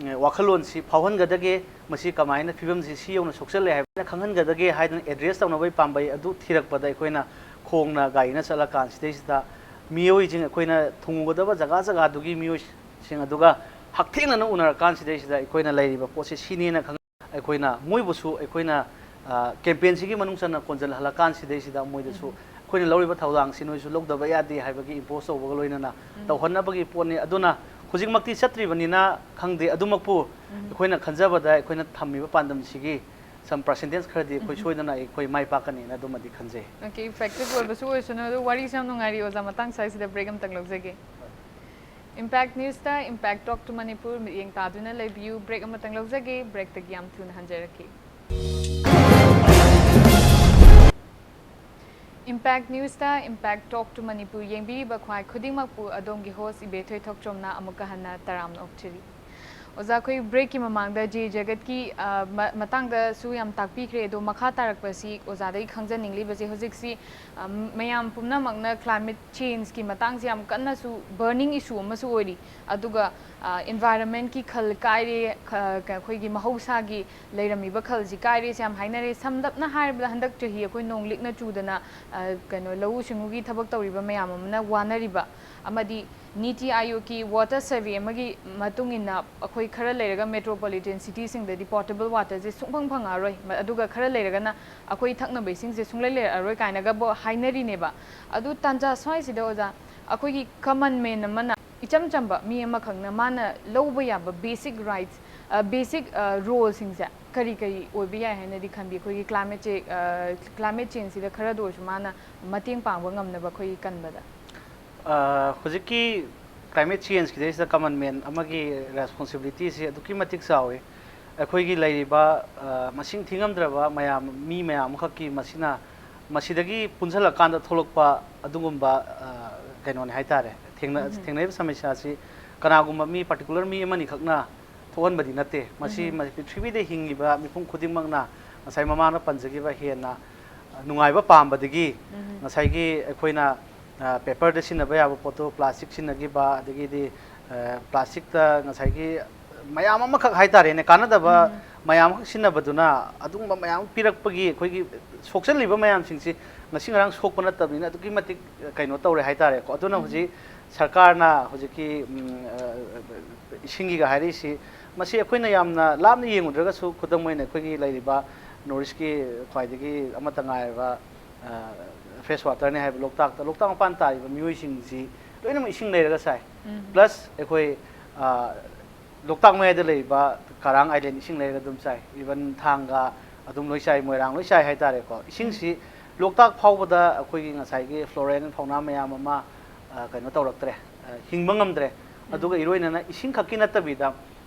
ꯑꯦ, ꯋꯥꯈꯜꯂꯣꯟꯁꯤ ꯐꯥꯎꯍꯟꯒꯗꯒꯦ, ꯃꯁꯤ ꯀꯃꯥꯏꯅ ꯐꯤꯕꯝꯁꯤ ꯁꯤ ꯌꯧꯅ ꯁꯣꯛꯆꯜꯂꯦ ꯍꯥꯏꯕꯅ ꯈꯪꯍꯟꯒꯗꯒꯦ ꯍꯥꯏꯗꯅ address ꯇꯧꯅꯕꯒꯤ ꯄꯥꯝꯕꯩ ꯑꯗꯨ ꯊꯤꯔꯛꯄꯗ ꯑꯩꯈꯣꯏꯅ ꯈꯣꯡꯅ ꯒꯥꯔꯤꯅ ꯆꯠꯂꯀꯥꯟꯁꯤꯗꯩꯁꯤꯗ ꯃꯤꯑꯣꯏꯁꯤꯡ, ꯑꯩꯈꯣꯏꯅ ꯊꯨꯡꯉꯨꯒꯗꯕ ꯖꯒꯥ ꯖꯒꯥꯗꯨꯒꯤ ꯃꯤꯑꯣꯏꯁꯤꯡ ꯑꯗꯨꯒ ꯍꯛꯊꯦꯡꯅꯅ ꯎꯅꯔꯀꯥꯟꯁꯤꯗꯩꯁꯤꯗ ꯑꯩꯈꯣꯏꯅ ꯂꯩꯔꯤꯕ ꯄꯣꯠꯁꯤ ꯁꯤꯅꯦꯅ ꯈꯪ-, ꯑꯩꯈꯣꯏꯅ ꯃꯣꯏꯕꯨꯁꯨ ꯑꯩꯈꯣꯏꯅ, ꯑ, campaignꯁꯤꯒꯤ ꯃꯅꯨꯡ ꯆꯟꯅ ꯀꯣꯟꯁꯤꯜꯍꯜꯂꯀꯥꯟꯁꯤꯗꯩꯁꯤꯗ ꯃꯣꯏꯗꯁꯨ ꯑꯩꯈꯣꯏꯅ ꯂꯧꯔꯤꯕ ꯊꯧꯗꯥꯡꯁꯤ ꯅꯣꯏꯁꯨ ꯂꯧꯗꯕ ꯌꯥꯗꯦ ꯍꯥꯏꯕꯒꯤ impose ꯇꯧꯕꯒ ꯂꯣꯏꯅꯅ ꯇꯧꯍꯟꯅꯕꯒꯤ ꯄꯣꯠꯅꯤ꯫ ꯑꯗꯨꯅ ꯍꯧꯖꯤꯛꯃꯛꯇꯤ ꯆꯠꯇ꯭ꯔꯤꯕꯅꯤꯅ ꯈꯪꯗꯦ, ꯑꯗꯨꯃꯛꯄꯨ ꯑꯩꯈꯣꯏꯅ ꯈꯟꯖꯕꯗ ꯑꯩꯈꯣꯏꯅ ꯊꯝꯃꯤꯕ ꯄꯥꯟꯗꯝꯁꯤꯒꯤ some percentage ꯈꯔꯗꯤ ꯑꯩꯈꯣꯏ ꯁꯣꯏꯗꯅ ꯑꯩꯈꯣꯏ ꯃꯥꯏ ꯄꯥꯛꯀꯅꯤꯅ ꯑꯗꯨꯃꯗꯤ ꯈꯟꯖꯩ꯫ Okay, effective ꯑꯣꯏꯕꯁꯨ ꯑꯣꯏꯁꯅꯨ꯫ ꯑꯗꯨ ꯋꯥꯔꯤꯁꯨ ꯌꯥꯝ ꯅꯨꯡꯉꯥꯏꯔꯤ ꯑꯣꯖꯥ, ꯃꯇꯥꯡ ꯁ꯭ꯋꯥꯏꯁꯤꯗ break ꯑꯃꯇꯪ ꯂꯧꯖꯒꯦ꯫ Impact Newsꯇ Impact Talk to Manipur ꯃꯤꯠꯌꯦꯡ ꯇꯥꯗꯨꯅ ꯂꯩꯕꯤꯌꯨ꯫ Break ꯑꯃꯇꯪ ꯂꯧꯖꯒꯦ꯫ Breakꯇꯒꯤ ꯌꯥꯝ ꯊꯨꯅ ꯍꯟꯖꯔꯛꯀꯦ꯫ Impact Newsꯇ Impact Talk to Manipur ꯌꯦꯡꯕꯤꯔꯤꯕ ꯈ꯭ꯋꯥꯏ ꯈꯨꯗꯤꯡꯃꯛꯄꯨ ꯑꯗꯣꯝꯒꯤ host ꯏꯕꯦꯊꯣꯏ ꯊꯣꯛꯆꯣꯝꯅ ꯑꯃꯨꯛꯀ ꯍꯟꯅ ꯇꯔꯥꯝꯅ ꯑꯣꯛꯆꯔꯤ꯫ ꯑꯣꯖꯥ, ꯑꯩꯈꯣꯏ breakꯀꯤ ꯃꯃꯥꯡꯗ ꯖꯦ ꯖꯒꯠꯀꯤ, ꯑ, ꯃ-, ꯃꯇꯥꯡꯗꯁꯨ ꯌꯥꯝ ꯇꯥꯛꯄꯤꯈ꯭ꯔꯦ꯫ ꯑꯗꯣ ꯃꯈꯥ ꯇꯥꯔꯛꯄꯁꯤ ꯑꯣꯖꯥꯗꯒꯤ ꯈꯪꯖꯅꯤꯡꯂꯤꯕꯁꯦ, ꯍꯧꯖꯤꯛꯁꯤ, ꯑ, ꯃꯌꯥꯝ ꯄꯨꯝꯅꯃꯛꯅ climate changeꯀꯤ ꯃꯇꯥꯡꯁꯦ ꯌꯥꯝ ꯀꯟꯅꯁꯨ burning issue ꯑꯃꯁꯨ ꯑꯣꯏꯔꯤ꯫ ꯑꯗꯨꯒ, ꯑ, environmentꯀꯤ ꯈꯜ ꯀꯥꯏꯔꯦ, ꯈ-, ꯀ-, ꯑꯩꯈꯣꯏꯒꯤ ꯃꯍꯧꯁꯥꯒꯤ ꯂꯩꯔꯝꯃꯤꯕ ꯈꯜꯁꯤ ꯀꯥꯏꯔꯦꯁꯦ ꯌꯥꯝ ꯍꯥꯏꯅꯔꯦ꯫ ꯁꯝꯂꯞꯅ ꯍꯥꯏꯔꯕꯗ ꯍꯟꯗꯛ ꯆꯍꯤ ꯑꯩꯈꯣꯏ ꯅꯣꯡ ꯂꯤꯛꯅ ꯆꯨꯗꯅ, ꯑ, ꯀꯩꯅꯣ, ꯂꯧꯎ ꯁꯤꯡꯎꯒꯤ ꯊꯕꯛ ꯇꯧꯔꯤꯕ ꯃꯌꯥꯝ ꯑꯃꯅ ꯋꯥꯅꯔꯤꯕ, ꯑꯃꯗꯤ ꯅꯤꯇꯤ ꯑꯥꯌꯣꯒꯀꯤ water survey ꯑꯃꯒꯤ ꯃꯇꯨꯡ ꯏꯟꯅ ꯑꯩꯈꯣꯏ ꯈꯔ ꯂꯩꯔꯒ metropolitan cityꯁꯤꯡꯗꯗꯤ potable waterꯁꯦ ꯁꯨꯡꯐꯪ ꯐꯪꯉꯛꯑꯔꯣꯏ, ꯃ-, ꯑꯗꯨꯒ ꯈꯔ ꯂꯩꯔꯒꯅ ꯑꯩꯈꯣꯏ ꯊꯛꯅꯕ ꯏꯁꯤꯡꯁꯦ ꯁꯨꯡꯂꯩ ꯂꯩꯔꯛꯑꯔꯣꯏ ꯀꯥꯏꯅꯒꯕꯨ ꯍꯥꯏꯅꯔꯤꯅꯦꯕ꯫ ꯑꯗꯨ ꯇꯥꯟꯖꯥ ꯁ꯭ꯋꯥꯏꯁꯤꯗ ꯑꯣꯖꯥ, ꯑꯩꯈꯣꯏꯒꯤ common man ꯑꯃꯅ, ꯏꯆꯝ ꯆꯝꯕ ꯃꯤ ꯑꯃꯈꯛꯅ ꯃꯥꯅ ꯂꯧꯕ ꯌꯥꯕ basic rights, ꯑ, basic, ꯑ, roleꯁꯤꯡꯁꯦ ꯀꯔꯤ ꯀꯔꯤ ꯑꯣꯏꯕ ꯌꯥꯏ ꯍꯥꯏꯅꯗꯤ ꯈꯟꯕꯤ? ꯑꯩꯈꯣꯏꯒꯤ climate change, ꯑ, climate changeꯁꯤꯗ ꯈꯔꯗ ꯑꯣꯏꯔꯁꯨ ꯃꯥꯅ ꯃꯇꯦꯡ ꯄꯥꯡꯕ ꯉꯝꯅꯕ ꯑꯩꯈꯣꯏꯒꯤ ꯀꯟꯕꯗ꯫ ꯑ, ꯍꯧꯖꯤꯛꯀꯤ Climate change ꯀꯤꯗꯩꯁꯤꯗ common man ꯑꯃꯒꯤ responsibility ꯁꯤ ꯑꯗꯨꯛꯀꯤ ꯃꯇꯤꯛ ꯆꯥꯎꯏ꯫ ꯑꯩꯈꯣꯏꯒꯤ ꯂꯩꯔꯤꯕ, ꯑ, ꯃꯁꯤꯡ ꯊꯤꯉꯝꯗ꯭ꯔꯕ ꯃꯌꯥꯝ, ꯃꯤ ꯃꯌꯥꯝ ꯑꯃꯈꯛꯀꯤ ꯃꯁꯤꯅ, ꯃꯁꯤꯗꯒꯤ ꯄꯨꯟꯁꯤꯜꯂꯀꯥꯟꯗ ꯊꯣꯛꯂꯛꯄ ꯑꯗꯨꯒꯨꯝꯕ, ꯑ, ꯀꯩꯅꯣꯅꯦ ꯍꯥꯏꯇꯥꯔꯦ꯫ ꯊꯦꯡꯅ-, ꯎꯝ꯫ ꯊꯦꯡꯅꯔꯤꯕ ꯁꯃꯁ꯭ꯌꯥꯁꯤ ꯀꯅꯥꯒꯨꯝꯕ ꯃꯤ particular ꯃꯤ ꯑꯃꯅꯤꯈꯛꯅ ꯊꯣꯛꯍꯟꯕꯗꯤ ꯅꯠꯇꯦ꯫ ꯃꯁꯤ ꯎꯝ꯫ ꯃ-, ꯄ꯭ꯔꯤꯊꯤꯕꯤꯗ ꯍꯤꯡꯉꯤꯕ ꯃꯤꯄꯨꯝ ꯈꯨꯗꯤꯡꯃꯛꯅ ꯉꯁꯥꯏ ꯃꯃꯥꯅ ꯄꯟꯖꯈꯤꯕ ꯍꯦꯟꯅ ꯅꯨꯡꯉꯥꯏꯕ ꯄꯥꯝꯕꯗꯒꯤ ꯎꯝ꯫ ꯉꯁꯥꯏꯒꯤ ꯑꯩꯈꯣꯏꯅ, ꯑ, paper ꯗ ꯁꯤꯖꯤꯟꯅꯕ ꯌꯥꯕ ꯄꯣꯠꯇꯣ plastic ꯁꯤꯖꯤꯟꯅꯈꯤꯕ, ꯑꯗꯒꯤꯗꯤ, ꯑ, plastic ꯇ ꯉꯁꯥꯏꯒꯤ ꯃꯌꯥꯝ ꯑꯃꯈꯛ ꯍꯥꯏꯇꯥꯔꯦꯅꯦ, ꯀꯥꯟꯅꯗꯕ ꯎꯝ꯫ ꯃꯌꯥꯝ ꯑꯃꯈꯛ ꯁꯤꯖꯤꯟꯅꯕꯗꯨꯅ ꯑꯗꯨꯒꯨꯝꯕ ꯃꯌꯥꯝ ꯑꯃ ꯄꯤꯔꯛꯄꯒꯤ ꯑꯩꯈꯣꯏꯒꯤ ꯁꯣꯛꯆꯜꯂꯤꯕ ꯃꯌꯥꯝꯁꯤꯡꯁꯤ ꯉꯁꯤ ꯉꯔꯥꯡ ꯁꯣꯛꯄ ꯅꯠꯇꯕꯅꯤꯅ ꯑꯗꯨꯛꯀꯤ ꯃꯇꯤꯛ ꯀꯩꯅꯣ ꯇꯧꯔꯦ ꯍꯥꯏꯇꯥꯔꯦꯀꯣ꯫ ꯑꯗꯨꯅ ꯎꯝ꯫ ꯍꯧꯖꯤꯛ ꯁꯔꯀꯥꯔꯅ ꯍꯧꯖꯤꯛꯀꯤ, ꯎꯝ, ꯑ, ꯏꯁꯤꯡꯒꯤꯒ ꯍꯥꯏꯔꯛꯏꯁꯤ, ꯃꯁꯤ ꯑꯩꯈꯣꯏꯅ ꯌꯥꯝꯅ ꯂꯥꯞꯅ ꯌꯦꯡꯉꯨꯗ꯭ꯔꯒꯁꯨ, ꯈꯨꯗꯝ ꯑꯣꯏꯅ ꯑꯩꯈꯣꯏꯒꯤ ꯂꯩꯔꯤꯕ North East ꯀꯤ ꯈ꯭ꯋꯥꯏꯗꯒꯤ ꯑꯃꯠꯇ ꯉꯥꯏꯔꯕ, ꯑ, fresh water ꯅꯤ ꯍꯥꯏꯕ ꯂꯣꯛꯇꯥꯛꯇ, ꯂꯣꯛꯇꯥꯛ ꯃꯄꯥꯟ ꯇꯥꯔꯤꯕ ꯃꯤꯑꯣꯏꯁꯤꯡꯁꯤ ꯂꯣꯏꯅꯃꯛ ꯏꯁꯤꯡ ꯂꯩꯔꯒ ꯆꯥꯏ꯫ ꯎꯝ꯫ Plus ꯑꯩꯈꯣꯏ, ꯑ, ꯂꯣꯛꯇꯥꯛ ꯃꯌꯥꯏꯗ ꯂꯩꯔꯤꯕ ꯀꯔꯥꯡ island ꯏꯁꯤꯡ ꯂꯩꯔꯒ ꯑꯗꯨꯝ ꯆꯥꯏ꯫ Even ꯊꯥꯡꯒ ꯑꯗꯨꯝ ꯂꯣꯏ ꯆꯥꯏ, ꯃꯣꯏꯔꯥꯡ ꯂꯣꯏ ꯆꯥꯏ ꯍꯥꯏꯇꯥꯔꯦꯀꯣ꯫ ꯏꯁꯤꯡꯁꯤ ꯂꯣꯛꯇꯥꯛ ꯐꯥꯎꯕꯗ ꯑꯩꯈꯣꯏꯒꯤ ꯉꯁꯥꯏꯒꯤ flora and fauna ꯃꯌꯥꯝ ꯑꯃ, ꯑ, ꯀꯩꯅꯣ ꯇꯧꯔꯛꯇ꯭ꯔꯦ, ꯑ, ꯍꯤꯡꯕ ꯉꯝꯗ꯭ꯔꯦ꯫ ꯎꯝ꯫ ꯑꯗꯨꯒ ꯏꯔꯣꯏꯅꯅ ꯏꯁꯤꯡ ꯈꯛꯀꯤ ꯅꯠꯇꯕꯤꯗ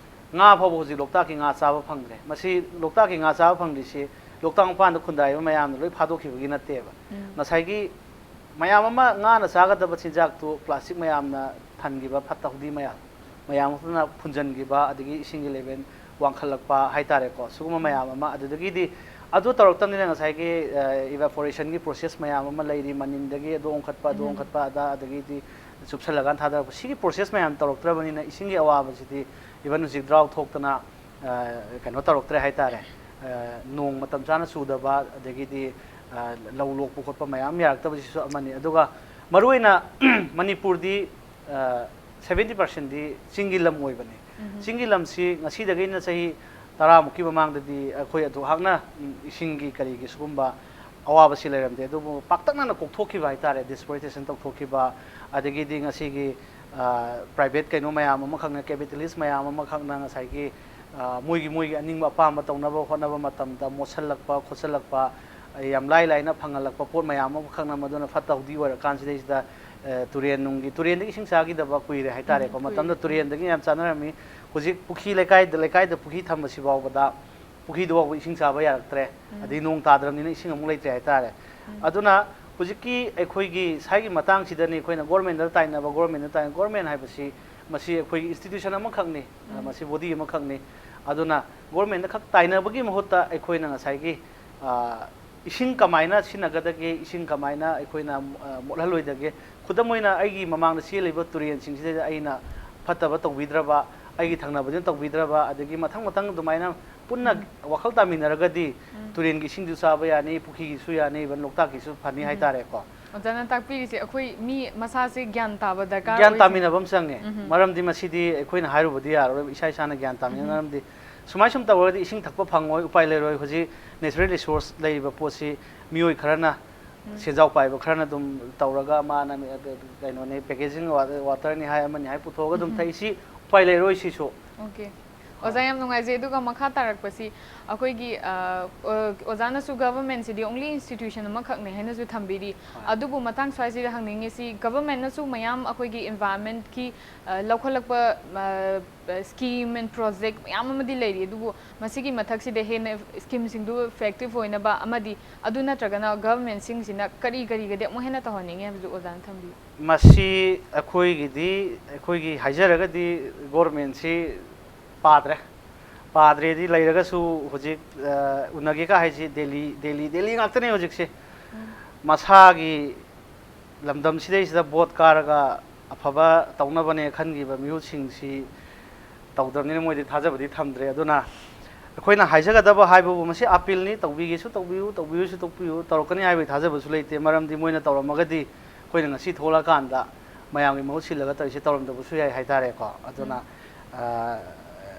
ꯉꯥ ꯐꯥꯎꯕ ꯍꯧꯖꯤꯛ ꯂꯣꯛꯇꯥꯛꯀꯤ ꯉꯥ ꯆꯥꯕ ꯐꯪꯗ꯭ꯔꯦ꯫ ꯃꯁꯤ ꯂꯣꯛꯇꯥꯛꯀꯤ ꯉꯥ ꯆꯥꯕ ꯐꯪꯗ꯭ꯔꯤꯁꯤ ꯂꯣꯛꯇꯥꯛ ꯃꯄꯥꯟꯗ ꯈꯨꯟꯗꯥꯔꯤꯕ ꯃꯌꯥꯝꯅ ꯂꯣꯏ ꯐꯥꯗꯣꯛꯈꯤꯕꯒꯤ ꯅꯠꯇꯦꯕ꯫ ꯎꯝ꯫ ꯉꯁꯥꯏꯒꯤ ꯃꯌꯥꯝ ꯑꯃ ꯉꯥꯅ ꯆꯥꯒꯗꯕ ꯆꯤꯟꯖꯥꯛꯇꯨ plastic ꯃꯌꯥꯝꯅ ꯊꯟꯈꯤꯕ ꯐꯠꯇ ꯍꯥꯎꯗꯤ ꯃꯌꯥꯝ, ꯃꯌꯥꯝ ꯑꯃꯅ ꯐꯨꯟꯖꯟꯈꯤꯕ, ꯑꯗꯒꯤ ꯏꯁꯤꯡꯒꯤ level ꯋꯥꯡꯈꯠꯂꯛꯄ ꯍꯥꯏꯇꯥꯔꯦꯀꯣ, ꯁꯤꯒꯨꯝꯕ ꯎꯝ꯫ ꯃꯌꯥꯝ ꯑꯃ꯫ ꯑꯗꯨꯗꯒꯤꯗꯤ ꯑꯗꯨ ꯇꯧꯔꯛꯇꯕꯅꯤꯅ ꯉꯁꯥꯏꯒꯤ, ꯑ, evaporation ꯒꯤ process ꯃꯌꯥꯝ ꯑꯃ ꯂꯩꯔꯤ, ꯃꯅꯤꯟꯗꯒꯤ ꯑꯗꯨ ꯑꯣꯟꯈꯠꯄ, ꯑꯗꯨ ꯎꯝ꯫ ꯑꯣꯟꯈꯠꯄ, ꯑꯗꯥ, ꯑꯗꯒꯤꯗꯤ ꯆꯨꯞꯁꯜꯂꯀꯥꯟ ꯊꯥꯗꯔꯛꯄ, ꯁꯤꯒꯤ process ꯃꯌꯥꯝ ꯇꯧꯔꯛꯇ꯭ꯔꯕꯅꯤꯅ ꯏꯁꯤꯡꯒꯤ ꯑꯋꯥꯕꯁꯤꯗꯤ even ꯍꯧꯖꯤꯛ drought ꯊꯣꯛꯇꯅ, ꯑ, ꯀꯩꯅꯣ ꯇꯧꯔꯛꯇ꯭ꯔꯦ ꯍꯥꯏꯇꯥꯔꯦ꯫ ꯑ, ꯅꯣꯡ ꯃꯇꯝ ꯆꯥꯅ ꯆꯨꯗꯕ, ꯑꯗꯒꯤꯗꯤ, ꯑ, ꯂꯧ ꯂꯣꯛꯄ ꯈꯣꯠꯄ ꯃꯌꯥꯝ ꯌꯥꯔꯛꯇꯕꯁꯤꯁꯨ ꯑꯃꯅꯤ꯫ ꯑꯗꯨꯒ ꯃꯔꯨꯑꯣꯏꯅ ꯃꯅꯤꯄꯨꯔꯗꯤ, ꯑ, seventy percent ꯗꯤ ꯆꯤꯡꯒꯤ ꯂꯝ ꯑꯣꯏꯕꯅꯤ꯫ ꯎꯝ꯫ ꯆꯤꯡꯒꯤ ꯂꯝꯁꯤ ꯉꯁꯤꯗꯒꯤꯅ ꯆꯍꯤ ꯇꯔꯥꯃꯨꯛꯀꯤ ꯃꯃꯥꯡꯗꯗꯤ ꯑꯩꯈꯣꯏ ꯑꯗꯨꯍꯥꯛꯅ, ꯎꯝ, ꯏꯁꯤꯡꯒꯤ ꯀꯔꯤꯒꯤ ꯁꯤꯒꯨꯝꯕ ꯑꯋꯥꯕꯁꯤ ꯂꯩꯔꯝꯗꯦ꯫ ꯑꯗꯨꯕꯨ ꯄꯥꯛꯇꯛꯅꯅ ꯀꯣꯛꯊꯣꯛꯈꯤꯕ ꯍꯥꯏꯇꯥꯔꯦ, deforestation ꯇꯧꯊꯣꯛꯈꯤꯕ, ꯑꯗꯒꯤꯗꯤ ꯉꯁꯤꯒꯤ, ꯑ, private ꯀꯩꯅꯣ ꯃꯌꯥꯝ ꯑꯃꯈꯛꯅ, capitalist ꯃꯌꯥꯝ ꯑꯃꯈꯛꯅ ꯉꯁꯥꯏꯒꯤ, ꯑ, ꯃꯣꯏꯒꯤ, ꯃꯣꯏꯒꯤ ꯑꯅꯤꯡꯕ ꯑꯄꯥꯝꯕ ꯇꯧꯅꯕ ꯍꯣꯠꯅꯕ ꯃꯇꯝꯗ ꯃꯣꯠꯁꯜꯂꯛꯄ ꯈꯣꯠꯆꯜꯂꯛꯄ, ꯑ, ꯌꯥꯝ ꯂꯥꯏ ꯂꯥꯏꯅ ꯐꯪꯍꯜꯂꯛꯄ ꯄꯣꯠ ꯃꯌꯥꯝ ꯑꯃꯈꯛꯅ ꯃꯗꯨꯅ ꯐꯠꯇ ꯍꯥꯎꯗꯤ ꯑꯣꯏꯔꯀꯥꯟꯁꯤꯗꯩꯁꯤꯗ ꯑ, ꯇꯨꯔꯦꯟ ꯅꯨꯡꯒꯤ, ꯇꯨꯔꯦꯟꯗꯒꯤ ꯏꯁꯤꯡ ꯆꯥꯈꯤꯗꯕ ꯀꯨꯏꯔꯦ ꯍꯥꯏꯇꯥꯔꯦꯀꯣ꯫ ꯎꯝ, ꯃꯇꯝꯗ ꯀꯨꯏꯔꯦ꯫ ꯇꯨꯔꯦꯟꯗꯒꯤ ꯌꯥꯝ ꯆꯥꯅꯔꯝꯃꯤ꯫ ꯍꯧꯖꯤꯛ ꯄꯨꯈ꯭ꯔꯤ ꯂꯩꯀꯥꯏꯗ, ꯂꯩꯀꯥꯏꯗ ꯄꯨꯈ꯭ꯔꯤ ꯊꯝꯕꯁꯤ ꯐꯥꯎꯕꯗ ꯄꯨꯈ꯭ꯔꯤꯗꯨ ꯐꯥꯎꯕ ꯏꯁꯤꯡ ꯆꯥꯕ ꯌꯥꯔꯛꯇ꯭ꯔꯦ꯫ ꯎꯝ꯫ ꯑꯗꯩ ꯅꯣꯡ ꯇꯥꯗ꯭ꯔꯕꯅꯤꯅ ꯏꯁꯤꯡ ꯑꯃꯨꯛ ꯂꯩꯇ꯭ꯔꯦ ꯍꯥꯏꯇꯥꯔꯦ꯫ ꯎꯝ꯫ ꯑꯗꯨꯅ ꯍꯧꯖꯤꯛꯀꯤ ꯑꯩꯈꯣꯏꯒꯤ ꯁ꯭ꯋꯥꯏꯒꯤ ꯃꯇꯥꯡꯁꯤꯗꯅꯤ ꯑꯩꯈꯣꯏꯅ ꯒꯣꯔꯃꯦꯟꯗ ꯇꯥꯏꯅꯕ, ꯒꯣꯔꯃꯦꯟꯗ ꯇꯥꯏꯅ, ꯒꯣꯔꯃꯦꯟ ꯍꯥꯏꯕꯁꯤ ꯃꯁꯤ ꯑꯩꯈꯣꯏꯒꯤ ꯏꯟꯁꯇꯤꯇ꯭ꯌꯨꯁꯟ ꯑꯃꯈꯛꯅꯤ꯫ ꯎꯝ꯫ ꯃꯁꯤ ꯕꯣꯗꯤ ꯑꯃꯈꯛꯅꯤ꯫ ꯑꯗꯨꯅ ꯒꯣꯔꯃꯦꯟꯗ ꯈꯛ ꯇꯥꯏꯅꯕꯒꯤ ꯃꯍꯨꯠꯇ ꯑꯩꯈꯣꯏꯅ ꯉꯁꯥꯏꯒꯤ, ꯑ, ꯏꯁꯤꯡ ꯀꯃꯥꯏꯅ ꯁꯤꯖꯤꯟꯅꯒꯗꯒꯦ, ꯏꯁꯤꯡ ꯀꯃꯥꯏꯅ ꯑꯩꯈꯣꯏꯅ, ꯑ, ꯃꯣꯠꯍꯜꯂꯣꯏꯗꯒꯦ? ꯈꯨꯗꯝ ꯑꯣꯏꯅ, ꯑꯩꯒꯤ ꯃꯃꯥꯡꯗ ꯆꯦꯜꯂꯤꯕ ꯇꯨꯔꯦꯟꯁꯤꯡꯁꯤꯗ ꯑꯩꯅ ꯐꯠꯇꯕ ꯇꯧꯕꯤꯗ꯭ꯔꯕ, ꯑꯩꯒꯤ ꯊꯪꯅꯕꯗꯨꯅ ꯇꯧꯕꯤꯗ꯭ꯔꯕ, ꯑꯗꯒꯤ ꯃꯊꯪ ꯃꯊꯪ ꯑꯗꯨꯃꯥꯏꯅ ꯄꯨꯟꯅ ꯎꯝ꯫ ꯋꯥꯈꯜ ꯇꯥꯃꯤꯟꯅꯔꯒꯗꯤ ꯎꯝ꯫ ꯇꯨꯔꯦꯟꯒꯤ ꯏꯁꯤꯡꯁꯨ ꯆꯥꯕ ꯌꯥꯅꯤ, ꯄꯨꯈ꯭ꯔꯤꯒꯤꯁꯨ ꯌꯥꯅꯤ, even ꯂꯣꯛꯇꯥꯛꯀꯤꯁꯨ ꯐꯅꯤ ꯎꯝ꯫ ꯍꯥꯏꯇꯥꯔꯦꯀꯣ꯫ ꯑꯣꯖꯥꯅ ꯇꯥꯛꯄꯤꯔꯤꯁꯦ ꯑꯩꯈꯣꯏ ꯃꯤ ꯃꯁꯥꯁꯦ ꯒ꯭ꯌꯥꯟ ꯇꯥꯕ ꯗꯔꯀꯥꯔ ꯒ꯭ꯌꯥꯟ ꯑꯣꯏꯁꯦ꯫ ꯇꯥꯃꯤꯟꯅꯕ ꯑꯃ ꯆꯪꯉꯦ꯫ ꯎꯝ꯫ ꯃꯔꯝꯗꯤ ꯃꯁꯤꯗꯤ ꯑꯩꯈꯣꯏꯅ ꯍꯥꯏꯔꯨꯕꯗꯤ ꯌꯥꯔꯔꯣꯏ, ꯏꯁꯥ ꯏꯁꯥꯅ ꯒ꯭ꯌꯥꯟ ꯇꯥꯃꯤꯟꯅ꯫ ꯎꯝ꯫ ꯃꯔꯝꯗꯤ ꯁꯨꯃꯥꯏ ꯁꯨꯝ ꯇꯧꯔꯒꯗꯤ ꯏꯁꯤꯡ ꯊꯛꯄ ꯐꯪꯉꯣꯏ, ꯎꯄꯥꯏ ꯂꯩꯔꯣꯏ꯫ ꯍꯧꯖꯤꯛ natural resource ꯂꯩꯔꯤꯕ ꯄꯣꯠꯁꯤ ꯃꯤꯑꯣꯏ ꯈꯔꯅ, ꯎꯝ꯫ ꯁꯦꯟꯖꯥꯎ ꯄꯥꯏꯕ ꯈꯔꯅ ꯑꯗꯨꯝ ꯇꯧꯔꯒ ꯃꯥꯅ ꯃꯤ-, ꯀꯩꯅꯣꯅꯦ, packaging wa-, water ꯅꯤ ꯍꯥꯏ, ꯑꯃꯅꯤ ꯍꯥꯏ, ꯄꯨꯊꯣꯛꯑꯒ ꯑꯗꯨꯝ ꯎꯝ꯫ ꯊꯛꯏ꯫ ꯁꯤ ꯎꯄꯥꯏ ꯂꯩꯔꯣꯏ ꯁꯤꯁꯨ꯫ ꯑꯣꯀꯦ꯫ ꯑꯣꯖꯥ, ꯌꯥꯝ ꯅꯨꯡꯉꯥꯏꯖꯩ꯫ ꯑꯗꯨꯒ ꯃꯈꯥ ꯇꯥꯔꯛꯄꯁꯤ ꯑꯩꯈꯣꯏꯒꯤ, ꯑ, ꯑ, ꯑꯣꯖꯥꯅꯁꯨ ꯒꯚꯔꯟꯃꯦꯟꯁꯤꯗꯤ only institution ꯑꯃꯈꯛꯅꯤ ꯍꯥꯏꯅꯁꯨ ꯊꯝꯕꯤꯔꯤ꯫ ꯍꯣꯏ꯫ ꯑꯗꯨꯕꯨ ꯃꯇꯥꯡ ꯁ꯭ꯋꯥꯏꯁꯤꯗ ꯍꯪꯅꯤꯡꯉꯤꯁꯤ, ꯒꯚꯔꯟꯃꯦꯟꯅꯁꯨ ꯃꯌꯥꯝ ꯑꯩꯈꯣꯏꯒꯤ environment ꯀꯤ, ꯑ, ꯂꯧꯈꯠꯂꯛꯄ, ꯑ, scheme and project ꯃꯌꯥꯝ ꯑꯃꯗꯤ ꯂꯩꯔꯤ, ꯑꯗꯨꯕꯨ ꯃꯁꯤꯒꯤ ꯃꯊꯛꯁꯤꯗ ꯍꯦꯟꯅ scheme ꯁꯤꯡꯗꯨ effective ꯑꯣꯏꯅꯕ ꯑꯃꯗꯤ ꯑꯗꯨ ꯅꯠꯇ꯭ꯔꯒꯅ ꯒꯚꯔꯟꯃꯦꯟꯁꯤꯡꯁꯤꯅ ꯀꯔꯤ ꯀꯔꯤꯒꯗꯤ ꯑꯃꯨꯛ ꯍꯦꯟꯅ ꯇꯧꯍꯟꯅꯤꯡꯉꯤ ꯍꯥꯏꯕꯗꯨ ꯑꯣꯖꯥꯅ ꯊꯝꯕꯤꯌꯨ꯫ ꯃꯁꯤ ꯑꯩꯈꯣꯏꯒꯤꯗꯤ, ꯑꯩꯈꯣꯏꯒꯤ ꯍꯥꯏꯖꯔꯒꯗꯤ ꯒꯣꯔꯃꯦꯟꯁꯤ ꯄꯥꯗ꯭ꯔꯦ꯫ ꯄꯥꯗ꯭ꯔꯦꯗꯤ ꯂꯩꯔꯒꯁꯨ ꯍꯧꯖꯤꯛ, ꯑ, ꯎꯅꯒꯦꯀ ꯍꯥꯏꯁꯤ ꯗꯦꯜꯂꯤ, ꯗꯦꯜꯂꯤ, ꯗꯦꯜꯂꯤ ꯉꯥꯛꯇꯅꯦ ꯍꯧꯖꯤꯛꯁꯦ꯫ ꯎꯝ꯫ ꯃꯁꯥꯒꯤ ꯂꯝꯗꯝꯁꯤꯗꯩꯁꯤꯗ ꯚꯣꯠ ꯀꯥꯔꯒ ꯑꯐꯕ ꯇꯧꯅꯕꯅꯦ ꯈꯟꯈꯤꯕ ꯃꯤꯍꯨꯠꯁꯤꯡꯁꯤ ꯇꯧꯗ꯭ꯔꯕꯅꯤꯅ ꯃꯣꯏꯗꯤ ꯊꯥꯖꯕꯗꯤ ꯊꯝꯗ꯭ꯔꯦ꯫ ꯑꯗꯨꯅ ꯑꯩꯈꯣꯏꯅ ꯍꯥꯏꯖꯒꯗꯕ ꯍꯥꯏꯕꯕꯨ ꯃꯁꯤ ꯑꯄꯤꯜꯅꯤ, ꯇꯧꯕꯤꯒꯦꯁꯨ ꯇꯧꯕꯤꯌꯨ, ꯇꯧꯕꯤꯔꯣꯏꯁꯨ ꯇꯣꯛꯄꯤꯌꯨ, ꯇꯧꯔꯛꯀꯅꯤ ꯍꯥꯏꯕꯒꯤ ꯊꯥꯖꯕꯁꯨ ꯂꯩꯇꯦ꯫ ꯃꯔꯝꯗꯤ ꯃꯣꯏꯅ ꯇꯧꯔꯝꯃꯒꯗꯤ ꯑꯩꯈꯣꯏꯅ ꯉꯁꯤ ꯊꯣꯛꯂꯛꯑꯀꯥꯟꯗ ꯃꯌꯥꯝꯒꯤ ꯃꯍꯨꯠ ꯁꯤꯜꯂꯒ ꯇꯧꯔꯤꯁꯦ ꯇꯧꯔꯝꯗꯕꯁꯨ ꯌꯥꯏ ꯍꯥꯏꯇꯥꯔꯦꯀꯣ꯫ ꯑꯗꯨꯅ, ꯎꯝ꯫ ꯑ,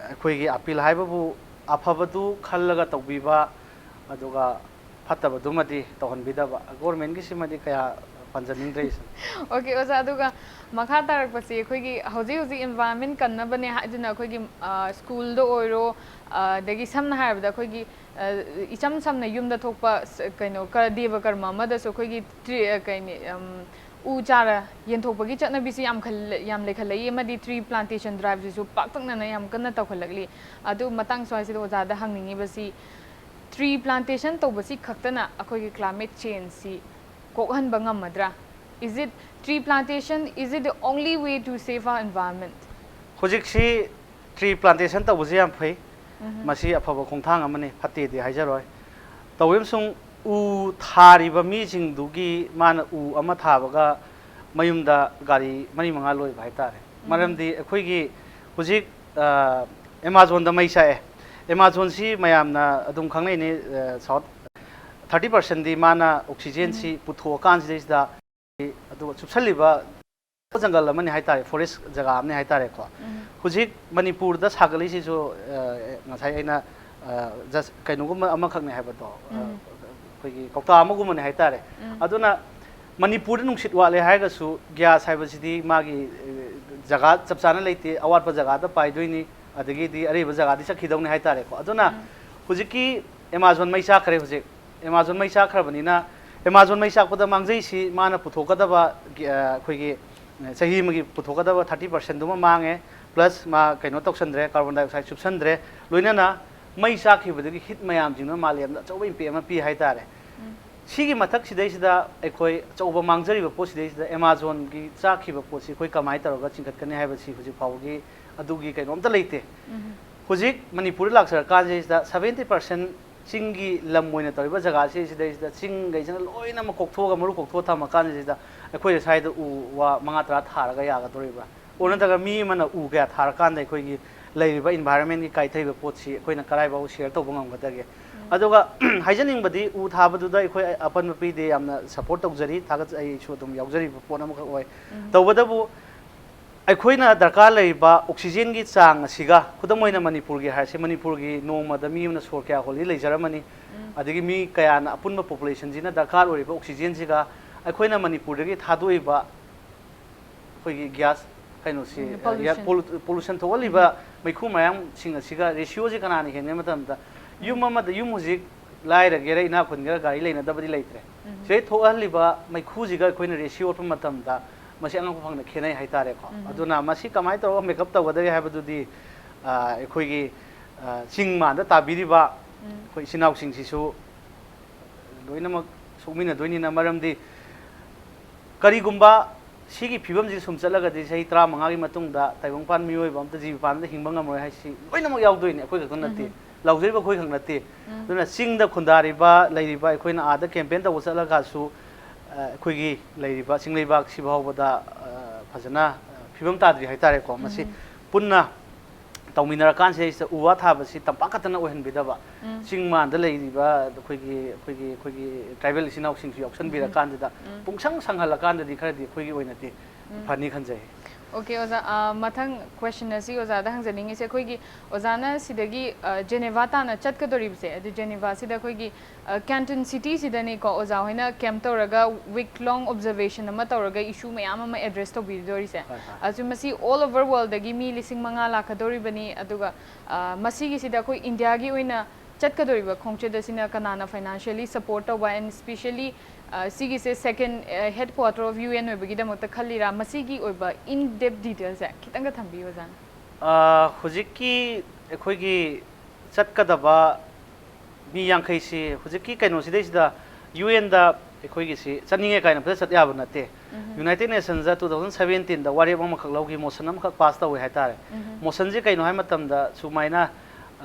ꯑꯩꯈꯣꯏꯒꯤ ꯑꯄꯤꯜ ꯍꯥꯏꯕꯕꯨ ꯑꯐꯕꯗꯨ ꯈꯜꯂꯒ ꯇꯧꯕꯤꯕ, ꯑꯗꯨꯒ ꯐꯠꯇꯕꯗꯨꯃꯗꯤ ꯇꯧꯍꯟꯕꯤꯗꯕ꯫ ꯒꯣꯔꯃꯦꯟꯒꯤꯁꯤꯃꯗꯤ ꯀꯌꯥ ꯄꯟꯖꯅꯤꯡꯗ꯭ꯔꯦ ꯑꯩꯁꯨ꯫ ꯑꯣꯀꯦ, ꯑꯣꯖꯥ, ꯑꯗꯨꯒ ꯃꯈꯥ ꯇꯥꯔꯛꯄꯁꯤ ꯑꯩꯈꯣꯏꯒꯤ ꯍꯧꯖꯤꯛ ꯍꯧꯖꯤꯛ environment ꯀꯟꯅꯕꯅꯦ ꯍꯥꯏꯗꯨꯅ ꯑꯩꯈꯣꯏꯒꯤ, ꯑ, ꯁ꯭ꯀꯨꯜꯗ ꯑꯣꯏꯔꯣ, ꯑ, ꯑꯗꯒꯤ ꯁꯝꯅ ꯍꯥꯏꯔꯕꯗ ꯑꯩꯈꯣꯏꯒꯤ, ꯑ, ꯏꯆꯝ ꯆꯝꯅ ꯌꯨꯝꯗ ꯊꯣꯛꯄ ꯁ-, ꯀꯩꯅꯣ, ꯀ-, ꯗꯦꯕ ꯀꯔꯃ ꯑꯃꯗꯁꯨ ꯑꯩꯈꯣꯏꯒꯤ ꯇ꯭ꯔꯤ-, ꯑ, ꯀꯩꯅꯤ, ꯑꯝ, ꯎ ꯆꯥꯔ ꯌꯦꯟꯊꯣꯛꯄꯒꯤ ꯆꯠꯅꯕꯤꯁꯤ ꯌꯥꯝ ꯈꯜ-, ꯌꯥꯝ ꯂꯩꯈꯠꯂꯛꯏ, ꯑꯃꯗꯤ tree plantation drive ꯁꯤꯁꯨ ꯄꯥꯛꯇꯛꯅꯅ ꯌꯥꯝ ꯀꯟꯅ ꯇꯧꯈꯠꯂꯛꯂꯤ꯫ ꯑꯗꯨ ꯃꯇꯥꯡ ꯁ꯭ꯋꯥꯏꯁꯤꯗ ꯑꯣꯖꯥꯗ ꯍꯪꯅꯤꯡꯉꯤꯕꯁꯤ, tree plantation ꯇꯧꯕꯁꯤ ꯈꯛꯇꯅ ꯑꯩꯈꯣꯏꯒꯤ climate change ꯁꯤ ꯀꯣꯛꯍꯟꯕ ꯉꯝꯃꯗ꯭ꯔꯥ? Is it tree plantation, is it the only way to save our environment? ꯍꯧꯖꯤꯛꯁꯤ tree plantation ꯇꯧꯕꯁꯦ ꯌꯥꯝ ꯐꯩ꯫ ꯃꯁꯤ ꯑꯐꯕ ꯈꯣꯡꯊꯥꯡ ꯑꯃꯅꯤ, ꯐꯠꯇꯦꯗꯤ ꯍꯥꯏꯖꯔꯣꯏ꯫ ꯇꯧꯏ ꯑꯃꯁꯨꯡ ꯎ ꯊꯥꯔꯤꯕ ꯃꯤꯁꯤꯡꯗꯨꯒꯤ, ꯃꯥꯅ ꯎ ꯑꯃ ꯊꯥꯕꯒ ꯃꯌꯨꯝꯗ ꯒꯥꯔꯤ ꯃꯔꯤ ꯃꯉꯥ ꯂꯣꯏꯕ ꯍꯥꯏꯇꯥꯔꯦ꯫ ꯃꯔꯝꯗꯤ ꯑꯩꯈꯣꯏꯒꯤ ꯍꯧꯖꯤꯛ, ꯑ, ꯑꯦꯃꯥꯖꯣꯟꯗ ꯃꯩ ꯆꯥꯛꯑꯦ꯫ ꯑꯦꯃꯥꯖꯣꯟꯁꯤ ꯃꯌꯥꯝꯅ ꯑꯗꯨꯝ ꯈꯪꯅꯩꯅꯤ, ꯑ, ꯁꯥꯎꯠ ꯊꯥꯔꯇꯤ ꯄꯥꯔꯁꯦꯟꯗꯤ ꯃꯥꯅ ꯑꯣꯛꯁꯤꯖꯦꯟꯁꯤ ꯄꯨꯊꯣꯛꯑꯀꯥꯟꯁꯤꯗꯩꯁꯤꯗ, ꯑꯗꯨꯒ ꯆꯨꯞꯁꯜꯂꯤꯕ ꯖꯪꯒꯜ ꯑꯃꯅꯤ ꯍꯥꯏꯇꯥꯔꯦ, ꯐꯣꯔꯦꯁ ꯖꯒꯥ ꯑꯃꯅꯤ ꯍꯥꯏꯇꯥꯔꯦꯀꯣ꯫ ꯍꯧꯖꯤꯛ ꯃꯅꯤꯄꯨꯔꯗ ꯁꯥꯒꯠꯂꯤꯁꯤꯁꯨ, ꯑ, ꯉꯁꯥꯏ ꯑꯩꯅ, ꯑ, just ꯀꯩꯅꯣꯒꯨꯝꯕ ꯑꯃꯈꯛꯅꯤ ꯍꯥꯏꯕꯗꯣ, ꯑ, ꯑꯩꯈꯣꯏꯒꯤ ꯀꯧꯇꯥ ꯑꯃꯒꯨꯝꯕꯅꯤ ꯍꯥꯏꯇꯥꯔꯦ꯫ ꯑꯗꯨꯅ ꯃꯅꯤꯄꯨꯔꯗ ꯅꯨꯡꯁꯤꯠ ꯋꯥꯠꯂꯦ ꯍꯥꯏꯔꯒꯁꯨ, ꯒ꯭ꯌꯥꯁ ꯍꯥꯏꯕꯁꯤꯗꯤ ꯃꯥꯒꯤ, ꯑ, ꯖꯒꯥ ꯆꯞ ꯆꯥꯅ ꯂꯩꯇꯦ, ꯑꯋꯥꯠꯄ ꯖꯒꯥꯗ ꯄꯥꯏꯗꯣꯏꯅꯤ, ꯑꯗꯒꯤꯗꯤ ꯑꯔꯩꯕ ꯖꯒꯥꯗꯤ ꯆꯠꯈꯤꯗꯧꯅꯤ ꯍꯥꯏꯇꯥꯔꯦꯀꯣ꯫ ꯑꯗꯨꯅ ꯍꯧꯖꯤꯛꯀꯤ ꯑꯦꯃꯥꯖꯣꯟ ꯃꯩ ꯆꯥꯛꯈ꯭ꯔꯦ ꯍꯧꯖꯤꯛ꯫ ꯑꯦꯃꯥꯖꯣꯟ ꯃꯩ ꯆꯥꯛꯈ꯭ꯔꯕꯅꯤꯅ, ꯑꯦꯃꯥꯖꯣꯟ ꯃꯩ ꯆꯥꯛꯄꯗ ꯃꯥꯡꯖꯩꯁꯤ ꯃꯥꯅ ꯄꯨꯊꯣꯛꯀꯗꯕ, ꯑ, ꯑꯩꯈꯣꯏꯒꯤ ꯆꯍꯤ ꯑꯃꯒꯤ ꯄꯨꯊꯣꯛꯀꯗꯕ ꯊꯥꯔꯇꯤ ꯄꯥꯔꯁꯦꯟꯗꯨꯃ ꯃꯥꯡꯉꯦ, ꯄ꯭ꯂꯁ ꯃꯥ ꯀꯩꯅꯣ ꯇꯧꯁꯟꯗ꯭ꯔꯦ, ꯀꯥꯔꯕꯣꯟ ꯗꯥꯏꯑꯣꯛꯁꯥꯏꯗ ꯆꯨꯞꯁꯟꯗ꯭ꯔꯦ, ꯂꯣꯏꯅꯅ ꯃꯩ ꯆꯥꯛꯈꯤꯕꯗꯒꯤ ꯍꯤꯠ ꯃꯌꯥꯝꯁꯤꯡꯗꯨꯅ ꯃꯥꯂꯦꯝꯗ ꯑꯆꯧꯕ ꯏꯝꯄꯦꯛ ꯑꯃ ꯄꯤ ꯍꯥꯏꯇꯥꯔꯦ꯫ ꯁꯤꯒꯤ ꯃꯊꯛꯁꯤꯗꯩꯁꯤꯗ ꯑꯩꯈꯣꯏ ꯑꯆꯧꯕ ꯃꯥꯡꯖꯔꯤꯕ ꯄꯣꯠꯁꯤꯗꯩꯁꯤꯗ ꯑꯦꯃꯥꯖꯣꯟꯒꯤ ꯆꯥꯛꯈꯤꯕ ꯄꯣꯠꯁꯤ ꯑꯩꯈꯣꯏ ꯀꯃꯥꯏꯅ ꯇꯧꯔꯒ ꯆꯤꯡꯈꯠꯀꯅꯤ ꯍꯥꯏꯕꯁꯤ ꯍꯧꯖꯤꯛ ꯐꯥꯎꯕꯒꯤ ꯑꯗꯨꯒꯤ ꯀꯩꯅꯣꯝꯇ ꯂꯩꯇꯦ꯫ ꯍꯧꯖꯤꯛ ꯃꯅꯤꯄꯨꯔꯗ ꯂꯥꯛꯆꯔꯀꯥꯟꯁꯤꯗ ꯁꯚꯦꯟꯇꯤ ꯄꯥꯔꯁꯦꯟ ꯆꯤꯡꯒꯤ ꯂꯝ ꯑꯣꯏꯅ ꯇꯧꯔꯤꯕ ꯖꯒꯥꯁꯤ ꯁꯤꯗꯩꯁꯤꯗ ꯆꯤꯡꯈꯩꯁꯤꯅ ꯂꯣꯏꯅꯃꯛ ꯀꯣꯛꯊꯣꯛꯑꯒ, ꯃꯔꯨ ꯀꯣꯛꯊꯣꯛꯑ ꯊꯝꯃꯀꯥꯟꯁꯤꯗ ꯑꯩꯈꯣꯏꯅ ꯁ꯭ꯋꯥꯏꯗ ꯎ ꯋꯥ ꯃꯉꯥ ꯇꯔꯥ ꯊꯥꯔꯒ ꯌꯥꯒꯗꯧꯔꯤꯕ꯭ꯔꯥ? ꯑꯣ, ꯅꯠꯇ꯭ꯔꯒ ꯃꯤ ꯑꯃꯅ ꯎ ꯀꯌꯥ ꯊꯥꯔꯀꯥꯟꯗ ꯑꯩꯈꯣꯏꯒꯤ ꯂꯩꯔꯤꯕ ꯏꯟꯚꯥꯏꯔꯣꯟꯃꯦꯟꯒꯤ ꯀꯥꯏꯊꯩꯕ ꯄꯣꯠꯁꯤ ꯑꯩꯈꯣꯏꯅ ꯀꯔꯥꯏꯐꯥꯎ ꯁꯤꯌꯔ ꯇꯧꯕ ꯉꯝꯒꯗꯒꯦ? ꯑꯗꯨꯒ ꯍꯥꯏꯖꯅꯤꯡꯕꯗꯤ, ꯎ ꯊꯥꯕꯗꯨꯗ ꯑꯩꯈꯣꯏ ꯑꯄꯟꯕ ꯄꯤꯗꯦ, ꯌꯥꯝꯅ ꯁꯄꯣꯔꯠ ꯇꯧꯖꯔꯤ, ꯊꯥꯒꯠ-, ꯑꯩꯁꯨ ꯑꯗꯨꯝ ꯌꯥꯎꯖꯔꯤꯕ ꯄꯣꯠ ꯑꯃꯈꯛ ꯑꯣꯏ꯫ ꯇꯧꯕꯇꯕꯨ ꯑꯩꯈꯣꯏꯅ ꯗꯔꯀꯥꯔ ꯂꯩꯔꯤꯕ ꯑꯣꯛꯁꯤꯖꯦꯟꯒꯤ ꯆꯥꯡ ꯑꯁꯤꯒ, ꯈꯨꯗꯝ ꯑꯣꯏꯅ ꯃꯅꯤꯄꯨꯔꯒꯤ ꯍꯥꯏꯔꯁꯤ, ꯃꯅꯤꯄꯨꯔꯒꯤ ꯅꯣꯡꯃꯗ ꯃꯤ ꯑꯃꯅ ꯁꯣꯔ ꯀꯌꯥ ꯍꯣꯜꯂꯤ ꯂꯩꯖꯔꯝꯃꯅꯤ, ꯑꯗꯒꯤ ꯃꯤ ꯀꯌꯥꯅ, ꯑꯄꯨꯟꯕ ꯄꯣꯄꯨꯂꯦꯁꯟꯁꯤꯅ ꯗꯔꯀꯥꯔ ꯑꯣꯏꯔꯤꯕ ꯑꯣꯛꯁꯤꯖꯦꯟꯁꯤꯒ ꯑꯩꯈꯣꯏꯅ ꯃꯅꯤꯄꯨꯔꯗꯒꯤ ꯊꯥꯗꯣꯛꯏꯕ ꯑꯩꯈꯣꯏꯒꯤ ꯒ꯭ꯌꯥꯁ ꯀꯩꯅꯣꯁꯤ, ꯎꯝ, ꯑ, ꯒ꯭ꯌꯥꯁ pollution. ꯄꯣꯂꯨ-, ꯄꯣꯂꯨꯁꯟ ꯊꯣꯛꯍꯜꯂꯤꯕ ꯃꯩꯈꯨ ꯃꯌꯥꯝꯁꯤꯡ ꯑꯁꯤꯒ ꯔꯦꯁꯤꯌꯣꯁꯤ ꯀꯅꯥꯅ ꯍꯦꯟꯒꯦ ꯃꯇꯝꯗ, ꯌꯨꯝ ꯑꯃꯗ, ꯌꯨꯝ ꯍꯧꯖꯤꯛ ꯂꯥꯏꯔꯒꯦꯔꯥ ꯏꯅꯥꯛ ꯈꯨꯟꯒꯦꯔꯥ ꯒꯥꯔꯤ ꯂꯩꯅꯗꯕꯗꯤ ꯂꯩꯇ꯭ꯔꯦ꯫ ꯁꯤꯗꯩ ꯊꯣꯛꯍꯜꯂꯤꯕ ꯃꯩꯈꯨꯁꯤꯒ ꯑꯩꯈꯣꯏꯅ ꯔꯦꯁꯤꯌꯣ ꯑꯣꯠꯄ ꯃꯇꯝꯗ ꯃꯁꯤ ꯑꯉꯛꯄ ꯐꯪꯅ ꯈꯦꯠꯅꯩ ꯍꯥꯏꯇꯥꯔꯦꯀꯣ꯫ ꯑꯗꯨꯅ ꯃꯁꯤ ꯀꯃꯥꯏꯅ ꯇꯧꯔꯒ ꯃꯦꯀꯞ ꯇꯧꯒꯗꯒꯦ ꯍꯥꯏꯕꯗꯨꯗꯤ, ꯑ, ꯑꯩꯈꯣꯏꯒꯤ, ꯑ, ꯆꯤꯡ ꯃꯥꯟꯗ ꯇꯥꯕꯤꯔꯤꯕ ꯑꯩꯈꯣꯏ ꯏꯆꯤꯟ ꯏꯅꯥꯎꯁꯤꯡꯁꯤꯁꯨ ꯂꯣꯏꯅꯃꯛ ꯁꯣꯛꯃꯤꯟꯅꯗꯣꯏꯅꯤꯅ, ꯃꯔꯝꯗꯤ ꯀꯔꯤꯒꯨꯝꯕ ꯁꯤꯒꯤ ꯐꯤꯕꯝꯁꯤ ꯁꯨꯝ ꯆꯠꯂꯒꯗꯤ ꯆꯍꯤ ꯇꯔꯥꯃꯉꯥꯒꯤ ꯃꯇꯨꯡꯗ ꯇꯥꯏꯕꯪꯄꯥꯟ ꯃꯤꯑꯣꯏꯕ ꯑꯝꯇ, ꯖꯤꯕ ꯄꯥꯟꯕ ꯑꯝꯇ ꯍꯤꯡꯕ ꯉꯝꯃꯔꯣꯏ ꯍꯥꯏꯁꯤ ꯂꯣꯏꯅꯃꯛ ꯌꯥꯎꯗꯣꯏꯅꯤ, ꯑꯩꯈꯣꯏ ꯈꯛꯇ ꯅꯠꯇꯦ꯫ ꯂꯥꯎꯖꯔꯤꯕ ꯑꯩꯈꯣꯏ ꯈꯛ ꯅꯠꯇꯦ꯫ ꯑꯗꯨꯅ ꯆꯤꯡꯗ ꯈꯨꯟꯗꯥꯔꯤꯕ, ꯂꯩꯔꯤꯕ, ꯑꯩꯈꯣꯏꯅ ꯑꯥꯗ ꯀꯦꯝꯄꯦꯟ ꯇꯧꯕ ꯆꯠꯂꯒꯁꯨ, ꯑ, ꯑꯩꯈꯣꯏꯒꯤ ꯂꯩꯔꯤꯕ ꯆꯤꯡꯂꯩꯕꯥꯛꯁꯤ ꯐꯥꯎꯕꯗ, ꯑ, ꯐꯖꯅ, ꯑ, ꯐꯤꯕꯝ ꯇꯥꯗ꯭ꯔꯤ ꯍꯥꯏꯇꯥꯔꯦꯀꯣ꯫ ꯃꯁꯤ ꯄꯨꯟꯅ ꯇꯧꯃꯤꯟꯅꯔꯀꯥꯟꯁꯤꯗꯩꯁꯤꯗ ꯎ ꯋꯥ ꯊꯥꯕꯁꯤ ꯇꯝꯄꯥꯛ ꯈꯛꯇꯅ ꯑꯣꯏꯍꯟꯕꯤꯗꯕ, ꯆꯤꯡ ꯃꯥꯟꯗ ꯂꯩꯔꯤꯕ ꯑꯩꯈꯣꯏꯒꯤ, ꯑꯩꯈꯣꯏꯒꯤ, ꯑꯩꯈꯣꯏꯒꯤ ꯇ꯭ꯔꯥꯏꯕꯦꯜ ꯏꯆꯤꯟ ꯏꯅꯥꯎꯁꯤꯡꯁꯨ ꯌꯥꯎꯁꯟꯕꯤꯔꯀꯥꯟꯁꯤꯗ ꯄꯨꯡꯁꯪ ꯁꯪꯍꯜꯂꯀꯥꯟꯗꯗꯤ ꯈꯔꯗꯤ ꯑꯩꯈꯣꯏꯒꯤ ꯑꯣꯏꯅꯗꯤ ꯐꯅꯤ ꯈꯟꯖꯩ꯫ ꯑꯣꯀꯦ ꯑꯣꯖꯥ, ꯑ, ꯃꯊꯪ ꯀ꯭ꯋꯦꯁꯟ ꯑꯁꯤ ꯑꯣꯖꯥꯗ ꯍꯪꯖꯅꯤꯡꯉꯤꯁꯦ, ꯑꯩꯈꯣꯏꯒꯤ ꯑꯣꯖꯥꯅ ꯁꯤꯗꯒꯤ, ꯑ, ꯖꯦꯅꯦꯚꯥ ꯇꯥꯟꯅ ꯆꯠꯀꯗꯣꯔꯤꯕꯁꯦ, ꯑꯗꯨ ꯖꯦꯅꯦꯚꯥꯁꯤꯗ ꯑꯩꯈꯣꯏꯒꯤ, ꯑ, ꯀꯦꯟꯇꯟ ꯁꯤꯇꯤꯁꯤꯗꯅꯤꯀꯣ ꯑꯣꯖꯥ ꯍꯣꯏꯅ ꯀꯦꯝꯞ ꯇꯧꯔꯒ ꯋꯤꯛ ꯂꯣꯡ ꯑꯣꯕꯖꯔꯕꯦꯁꯟ ꯑꯃ ꯇꯧꯔꯒ ꯏꯁꯨ ꯃꯌꯥꯝ ꯑꯃ ꯑꯦꯗ꯭ꯔꯦꯁ ꯇꯧꯕꯤꯗꯣꯔꯤꯁꯦ꯫ ꯍꯣꯏ, ꯍꯣꯏ꯫ ꯑꯗꯨ ꯃꯁꯤ ꯑꯣꯜ ꯑꯣꯚꯔ ꯋꯥꯔꯜꯗꯒꯤ ꯃꯤ ꯂꯤꯁꯤꯡ ꯃꯉꯥ ꯂꯥꯛꯀꯗꯧꯔꯤꯕꯅꯤ꯫ ꯑꯗꯨꯒ, ꯑ, ꯃꯁꯤꯒꯤꯁꯤꯗ ꯑꯩꯈꯣꯏ ꯏꯟꯗꯤꯌꯥꯒꯤ ꯑꯣꯏꯅ ꯆꯠꯀꯗꯧꯔꯤꯕ ꯈꯣꯡꯆꯠ ꯑꯁꯤꯅ ꯀꯅꯥꯅ ꯐꯥꯏꯅꯥꯟꯁꯤꯌꯦꯜꯂꯤ ꯁꯄꯣꯔꯠ ꯇꯧꯕ, and specially, ꯑ, ꯁꯤꯒꯤꯁꯦ second, uh, headquarter of U N ꯑꯣꯏꯕꯒꯤꯗꯃꯛꯇ ꯈꯜꯂꯤꯔꯥ? ꯃꯁꯤꯒꯤ ꯑꯣꯏꯕ ꯏꯟ ꯗꯦꯞ ꯗꯤꯇꯦꯜꯁꯦ ꯈꯤꯇꯪꯒ ꯊꯝꯕꯤꯌꯨ ꯑꯣꯖꯥꯅ꯫ ꯑ, ꯍꯧꯖꯤꯛꯀꯤ ꯑꯩꯈꯣꯏꯒꯤ ꯆꯠꯀꯗꯕ ꯃꯤ ꯌꯥꯡꯈꯩꯁꯤ ꯍꯧꯖꯤꯛꯀꯤ ꯀꯩꯅꯣꯁꯤꯗꯩꯁꯤꯗ ꯌꯨ ꯑꯦꯟꯗ ꯑꯩꯈꯣꯏꯒꯤꯁꯤ ꯆꯠꯅꯤꯡꯉꯦ ꯀꯥꯏꯅ ꯐꯖꯅ ꯆꯠ ꯌꯥꯕ ꯅꯠꯇꯦ꯫ ꯌꯨꯅꯥꯏꯇꯦꯗ ꯅꯦꯁꯟꯁꯇ ꯇꯨ ꯊꯥꯎꯖꯟ ꯁꯕꯦꯟꯇꯤꯟꯗ ꯋꯥꯔꯦꯞ ꯑꯃꯈꯛ ꯂꯧꯈꯤ, ꯃꯣꯁꯟ ꯑꯃꯈꯛ ꯄꯥꯁ ꯇꯧꯋꯦ ꯍꯥꯏꯇꯥꯔꯦ꯫ ꯃꯣꯁꯟꯁꯤ ꯀꯩꯅꯣ ꯍꯥꯏ ꯃꯇꯝꯗ ꯁꯨꯃꯥꯏꯅ,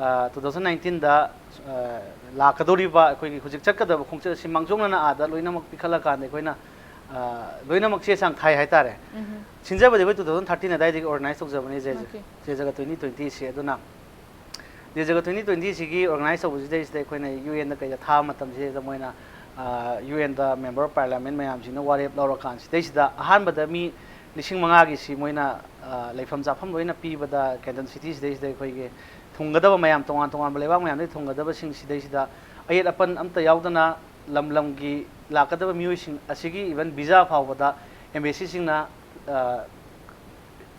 ꯑ, ꯇꯨ ꯊꯥꯎꯖꯟ ꯅꯥꯏꯟꯇꯤꯟꯗ, ꯑ, ꯂꯥꯛꯀꯗꯧꯔꯤꯕ ꯑꯩꯈꯣꯏꯒꯤ ꯍꯧꯖꯤꯛ ꯆꯠꯀꯗꯕ ꯈꯣꯡꯆꯠ ꯑꯁꯤ ꯃꯥꯡꯖꯧꯅꯅ ꯑꯥꯗ ꯂꯣꯏꯅꯃꯛ ꯄꯤꯈꯠꯂꯀꯥꯟꯗ ꯑꯩꯈꯣꯏꯅ, ꯑ, ꯂꯣꯏꯅꯃꯛ ꯆꯦ ꯆꯥꯡ ꯊꯥꯏ ꯍꯥꯏꯇꯥꯔꯦ꯫ ꯁꯤꯟꯖꯕꯗꯤ ꯑꯩꯈꯣꯏ ꯇꯨ ꯊꯥꯎꯖꯟ ꯊꯥꯔꯇꯤꯟ ꯑꯗꯥꯏꯗꯒꯤ ꯑꯣꯔꯒꯅꯥꯏꯖ ꯇꯧꯖꯕꯅꯤ ꯖꯦ-, Okay. ꯖꯦꯖꯒ ꯇ꯭ꯋꯦꯟꯇꯤ ꯇ꯭ꯋꯦꯟꯇꯤꯁꯤ꯫ ꯑꯗꯨꯅ ꯖꯦꯖꯒ ꯇ꯭ꯋꯦꯟꯇꯤ ꯇ꯭ꯋꯦꯟꯇꯤꯁꯤꯒꯤ ꯑꯣꯔꯒꯅꯥꯏꯖ ꯇꯧꯕꯁꯤꯗꯩꯁꯤꯗ ꯑꯩꯈꯣꯏꯅ ꯌꯨ ꯑꯦꯟꯗ ꯀꯩꯗ ꯊꯥꯕ ꯃꯇꯝꯁꯤꯗꯩꯁꯤꯗ ꯃꯣꯏꯅ, ꯑ, U and member of parliament ꯃꯌꯥꯝꯁꯤꯡꯅ ꯋꯥꯔꯦꯞ ꯂꯧꯔꯀꯥꯟꯁꯤꯗꯩꯁꯤꯗ ꯑꯍꯥꯟꯕꯗ ꯃꯤ ꯂꯤꯁꯤꯡ ꯃꯉꯥꯒꯤꯁꯤ ꯃꯣꯏꯅ, ꯑ, ꯂꯩꯐꯝ ꯆꯥꯐꯝ ꯂꯣꯏꯅ ꯄꯤꯕꯗ ꯀꯦꯟꯇꯟ ꯁꯤꯇꯤꯁꯤꯗꯩꯁꯤꯗ ꯑꯩꯈꯣꯏꯒꯤ ꯊꯨꯡꯒꯗꯕ ꯃꯌꯥꯝ, ꯇꯣꯉꯥꯟ ꯇꯣꯉꯥꯟꯕ ꯂꯩꯕꯥꯛ ꯃꯌꯥꯝꯗꯒꯤ ꯊꯨꯡꯒꯗꯕꯁꯤꯡꯁꯤꯗꯩꯁꯤꯗ ꯑꯌꯦꯠ ꯑꯄꯟ ꯑꯝꯇ ꯌꯥꯎꯗꯅ ꯂꯝ ꯂꯝꯒꯤ ꯂꯥꯛꯀꯗꯕ ꯃꯤꯑꯣꯏꯁꯤꯡ ꯑꯁꯤꯒꯤ even ꯚꯤꯖꯥ ꯐꯥꯎꯕꯗ ꯑꯦꯝꯕꯦꯁꯤꯁꯤꯡꯅ, ꯑ,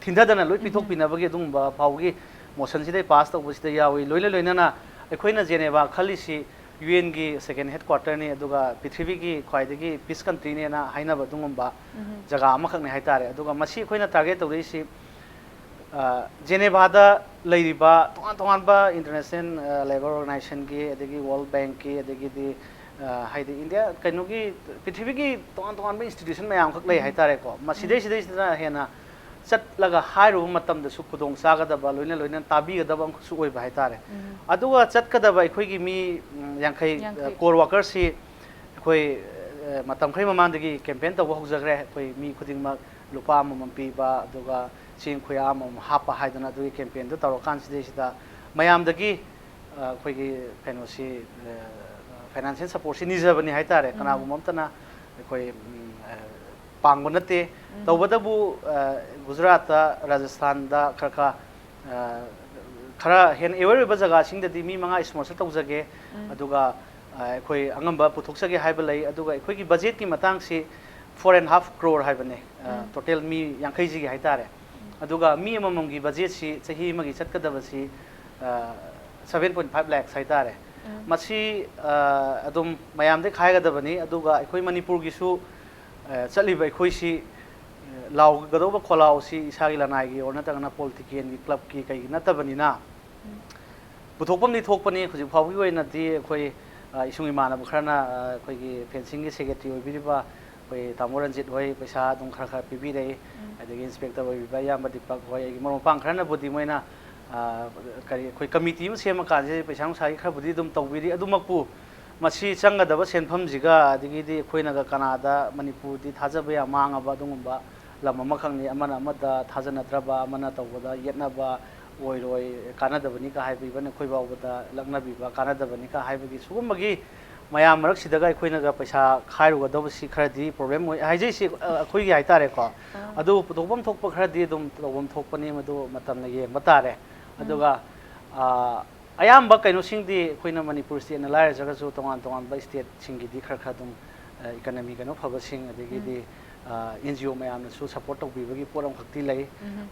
ꯊꯤꯟꯊꯗꯅ ꯂꯣꯏ ꯄꯤꯊꯣꯛꯄꯤꯅꯕꯒꯤ ꯑꯗꯨꯒꯨꯝꯕ ꯐꯥꯎꯕꯒꯤ ꯃꯣꯁꯟꯁꯤꯗꯩ ꯄꯥꯁ ꯇꯧꯕꯁꯤꯗ ꯌꯥꯎꯏ꯫ ꯂꯣꯏꯅ ꯂꯣꯏꯅꯅ ꯑꯩꯈꯣꯏꯅ ꯖꯦꯅꯦꯚꯥ ꯈꯜꯂꯤꯁꯤ ꯌꯨ ꯑꯦꯟꯒꯤ ꯁꯦꯀꯦꯟ ꯍꯦꯗ ꯀ꯭ꯋꯥꯇꯔꯅꯤ, ꯑꯗꯨꯒ ꯄ꯭ꯔꯤꯊꯤꯕꯤꯒꯤ ꯈ꯭ꯋꯥꯏꯗꯒꯤ ꯄꯤꯁ ꯀꯟꯇ꯭ꯔꯤꯅꯦꯅ ꯍꯥꯏꯅꯕ ꯑꯗꯨꯒꯨꯝꯕ ꯖꯒꯥ ꯑꯃꯈꯛꯅꯤ ꯍꯥꯏꯇꯥꯔꯦ꯫ ꯑꯗꯨꯒ ꯃꯁꯤ ꯑꯩꯈꯣꯏꯅ ꯇꯥꯔꯒꯦꯠ ꯇꯧꯔꯛꯏꯁꯤ, ꯑ, ꯖꯦꯅꯦꯚꯥꯗ ꯂꯩꯔꯤꯕ ꯇꯣꯉꯥꯟ ꯇꯣꯉꯥꯟꯕ ꯏꯟꯇꯔꯅꯦꯁꯅꯦꯜ, ꯑ, ꯂꯦꯕꯔ ꯑꯣꯔꯒꯅꯥꯏꯖꯦꯁꯟꯒꯤ, ꯑꯗꯒꯤ ꯋꯥꯔꯜ ꯕꯦꯡꯛꯀꯤ, ꯑꯗꯒꯤꯗꯤ, ꯑ, ꯍꯥꯏꯗꯤ ꯏꯟꯗꯤꯌꯥ ꯀꯩꯅꯣꯒꯤ, ꯄ꯭ꯔꯤꯊꯤꯕꯤꯒꯤ ꯇꯣꯉꯥꯟ ꯇꯣꯉꯥꯟꯕ ꯏꯟꯁꯇꯤꯇ꯭ꯌꯨꯁꯟ ꯃꯌꯥꯝ ꯑꯃꯈꯛ ꯂꯩ ꯍꯥꯏꯇꯥꯔꯦꯀꯣ꯫ ꯃꯁꯤꯗꯩꯁꯤꯗꯩꯁꯤꯗ ꯍꯦꯟꯅ ꯆꯠꯂꯒ ꯍꯥꯏꯔꯨꯕ ꯃꯇꯝꯗꯁꯨ ꯈꯨꯗꯣꯡ ꯆꯥꯒꯗꯕ, ꯂꯣꯏꯅ ꯂꯣꯏꯅ ꯇꯥꯕꯤꯒꯗꯕ ꯑꯃꯈꯛꯁꯨ ꯑꯣꯏꯕ ꯍꯥꯏꯇꯥꯔꯦ꯫ ꯑꯗꯨꯒ ꯆꯠꯀꯗꯕ ꯑꯩꯈꯣꯏꯒꯤ ꯃꯤ, ꯎꯝ, ꯌꯥꯡꯈꯩ, ꯌꯥꯡꯈꯩ꯫ ꯀꯣꯔ ꯋꯥꯀꯔꯁꯤ ꯑꯩꯈꯣꯏ, ꯑ, ꯃꯇꯝ ꯈꯔꯒꯤ ꯃꯃꯥꯡꯗꯒꯤ ꯀꯦꯝꯄꯦꯟ ꯇꯧꯕ ꯍꯧꯖꯈ꯭ꯔꯦ꯫ ꯑꯩꯈꯣꯏ ꯃꯤ ꯈꯨꯗꯤꯡꯃꯛ ꯂꯨꯄꯥ ꯑꯃꯃꯝ ꯄꯤꯕ, ꯑꯗꯨꯒ ꯆꯦꯡ ꯈꯨꯌꯥ ꯑꯃꯃꯝ ꯍꯥꯞꯄ ꯍꯥꯏꯗꯅ ꯑꯗꯨꯒꯤ ꯀꯦꯝꯄꯦꯟꯗꯨ ꯇꯧꯔꯀꯥꯟꯁꯤꯗꯩꯁꯤꯗ ꯃꯌꯥꯝꯗꯒꯤ, ꯑ, ꯑꯩꯈꯣꯏꯒꯤ ꯀꯩꯅꯣꯁꯤ, ꯑ, ꯐꯥꯏꯅꯥꯟꯁꯤꯌꯦꯜ ꯁꯄꯣꯔꯠꯁꯤ ꯅꯤꯖꯕꯅꯤ ꯍꯥꯏꯇꯥꯔꯦ꯫ ꯎꯝ꯫ ꯀꯅꯥꯒꯨꯝꯕ ꯑꯃꯠꯇꯅ ꯑꯩꯈꯣꯏ, ꯎꯝ, ꯑ, ꯄꯥꯡꯕ ꯅꯠꯇꯦ꯫ ꯎꯝ꯫ ꯇꯧꯕꯇꯕꯨ, ꯑ, ꯒꯨꯖꯔꯥꯠꯇ, ꯔꯥꯖꯁꯊꯥꯟꯗ ꯈꯔ ꯈꯔ, ꯑ, ꯈꯔ ꯍꯦꯟꯅ ꯑꯦꯋꯦꯔ ꯑꯣꯏꯕ ꯖꯒꯥꯁꯤꯡꯗꯗꯤ ꯃꯤ ꯃꯉꯥ ꯏꯁꯄꯣꯟꯁꯔ ꯇꯧꯖꯒꯦ꯫ ꯎꯝ꯫ ꯑꯗꯨꯒ, ꯑ, ꯑꯩꯈꯣꯏ ꯑꯉꯝꯕ ꯄꯨꯊꯣꯛꯆꯒꯦ ꯍꯥꯏꯕ ꯂꯩ꯫ ꯑꯗꯨꯒ ꯑꯩꯈꯣꯏꯒꯤ ꯕꯖꯦꯠꯀꯤ ꯃꯇꯥꯡꯁꯤ four and half crore ꯍꯥꯏꯕꯅꯦ, ꯑ, ꯎꯝ꯫ ꯇꯣꯇꯦꯜ ꯃꯤ ꯌꯥꯡꯈꯩꯁꯤꯒꯤ ꯍꯥꯏꯇꯥꯔꯦ꯫ ꯎꯝ꯫ ꯑꯗꯨꯒ ꯃꯤ ꯑꯃꯃꯝꯒꯤ ꯕꯖꯦꯠꯁꯤ ꯆꯍꯤ ꯑꯃꯒꯤ ꯆꯠꯀꯗꯕꯁꯤ, ꯑ, seven point five lakhs ꯍꯥꯏꯇꯥꯔꯦ꯫ ꯎꯝ꯫ ꯃꯁꯤ, ꯑ, ꯑꯗꯨꯝ ꯃꯌꯥꯝꯗꯩ ꯈꯥꯏꯒꯗꯕꯅꯤ꯫ ꯑꯗꯨꯒ ꯑꯩꯈꯣꯏ ꯃꯅꯤꯄꯨꯔꯒꯤꯁꯨ, ꯑ, ꯆꯠꯂꯤꯕ ꯑꯩꯈꯣꯏꯁꯤ, ꯑ, ꯂꯥꯎꯒꯗꯧꯕ ꯈꯣꯜꯂꯥꯎꯁꯤ ꯏꯁꯥꯒꯤ ꯂꯅꯥꯏꯒꯤ ꯑꯣꯔ ꯅꯠꯇ꯭ꯔꯒꯅ ꯄꯣꯂꯤꯇꯤꯀꯦꯜꯒꯤ ꯀ꯭ꯂꯕꯀꯤ ꯀꯩꯒꯤ ꯅꯠꯇꯕꯅꯤꯅ, ꯎꯝ꯫ ꯄꯨꯊꯣꯛꯐꯝꯗꯤ ꯊꯣꯛꯄꯅꯤ꯫ ꯍꯧꯖꯤꯛ ꯐꯥꯎꯕꯒꯤ ꯑꯣꯏꯅꯗꯤ ꯑꯩꯈꯣꯏ, ꯑ, ꯏꯁꯨꯡ ꯏꯃꯥꯟꯅꯕ ꯈꯔꯅ, ꯑ, ꯑꯩꯈꯣꯏꯒꯤ ꯐꯦꯟꯁꯤꯡꯒꯤ ꯁꯦꯀ꯭ꯔꯦꯇꯔꯤ ꯑꯣꯏꯕꯤꯔꯤꯕ ꯑꯩꯈꯣꯏ ꯇꯥꯃꯣ ꯔꯟꯖꯤꯠ ꯍꯣꯏ ꯄꯩꯁꯥ ꯑꯗꯨꯝ ꯈꯔ ꯈꯔ ꯄꯤꯕꯤꯔꯛꯏ꯫ ꯎꯝ꯫ ꯑꯗꯒꯤ ꯏꯟꯁꯄꯦꯛꯇꯔ ꯑꯣꯏꯕꯤꯕ ꯏꯌꯥꯝꯕ ꯗꯤꯄꯛ ꯍꯣꯏ, ꯑꯩꯒꯤ ꯃꯔꯨꯞ ꯃꯄꯥꯡ ꯈꯔꯅꯕꯨꯗꯤ ꯃꯣꯏꯅ, ꯑ, ꯀꯔꯤ, ꯑꯩꯈꯣꯏ ꯀꯃꯤꯇꯤ ꯑꯃ ꯁꯦꯝꯃꯀꯥꯟꯁꯤꯗ ꯄꯩꯁꯥ ꯅꯨꯡꯁꯥꯒꯤ ꯈꯔꯕꯨꯗꯤ ꯑꯗꯨꯝ ꯇꯧꯕꯤꯔꯤ꯫ ꯑꯗꯨꯃꯛꯄꯨ ꯃꯁꯤ ꯆꯪꯒꯗꯕ ꯁꯦꯟꯐꯝꯁꯤꯒ, ꯑꯗꯒꯤꯗꯤ ꯑꯩꯈꯣꯏꯅꯒ ꯀꯅꯥꯗ, ꯃꯅꯤꯄꯨꯔꯗꯤ ꯊꯥꯖꯕ ꯌꯥꯝ ꯃꯥꯡꯉꯕ ꯑꯗꯨꯒꯨꯝꯕ ꯂꯝ ꯑꯃꯈꯛꯅꯤ꯫ ꯑꯃꯅ ꯑꯃꯗ ꯊꯥꯖꯅꯗ꯭ꯔꯕ, ꯑꯃꯅ ꯇꯧꯕꯗ ꯌꯦꯠꯅꯕ ꯑꯣꯏꯔꯣꯏ, ꯀꯥꯟꯅꯗꯕꯅꯤ ꯀ ꯍꯥꯏꯕ, even ꯑꯩꯈꯣꯏ ꯐꯥꯎꯕꯗ ꯂꯛꯅꯕꯤꯕ, ꯀꯥꯟꯅꯗꯕꯅꯤ ꯀ ꯍꯥꯏꯕꯒꯤ ꯁꯤꯒꯨꯝꯕꯒꯤ ꯃꯌꯥꯝ ꯃꯔꯛꯁꯤꯗꯒ ꯑꯩꯈꯣꯏꯅꯒ ꯄꯩꯁꯥ ꯈꯥꯏꯔꯨꯒꯗꯧꯕꯁꯤ ꯈꯔꯗꯤ ꯄ꯭ꯔꯣꯕ꯭ꯂꯦꯝ ꯑꯣꯏ꯫ ꯍꯥꯏꯖꯩꯁꯤ, ꯑ, ꯑꯩꯈꯣꯏꯒꯤ ꯍꯥꯏꯇꯥꯔꯦꯀꯣ꯫ ꯑꯥ꯫ ꯑꯗꯨ ꯄꯨꯊꯣꯛꯐꯝ ꯊꯣꯛꯄ ꯈꯔꯗꯤ ꯑꯗꯨꯝ ꯇꯧꯐꯝ ꯊꯣꯛꯄꯅꯤ, ꯃꯗꯨ ꯃꯇꯝꯅ ꯌꯦꯡꯕ ꯇꯥꯔꯦ꯫ ꯎꯝ꯫ ꯑꯗꯨꯒ, ꯑ, ꯑꯌꯥꯝꯕ ꯀꯩꯅꯣꯁꯤꯡꯗꯤ ꯑꯩꯈꯣꯏꯅ ꯃꯅꯤꯄꯨꯔ ꯁ꯭ꯇꯦꯠꯅ ꯂꯥꯏꯔꯖꯔꯒꯁꯨ ꯇꯣꯉꯥꯟ ꯇꯣꯉꯥꯟꯕ ꯁ꯭ꯇꯦꯠꯁꯤꯡꯒꯤꯗꯤ ꯈꯔ ꯈꯔ ꯑꯗꯨꯝ, ꯑ, ꯏꯀꯅꯃꯤ ꯀꯩꯅꯣ ꯐꯕꯁꯤꯡ, ꯑꯗꯒꯤꯗꯤ, ꯎꯝ꯫ ꯑꯦꯟ ꯖꯤ ꯑꯣ ꯃꯌꯥꯝꯅꯁꯨ ꯁꯄꯣꯔꯠ ꯇꯧꯕꯤꯕꯒꯤ ꯄꯣꯠ ꯑꯃꯈꯛꯇꯤ ꯂꯩ꯫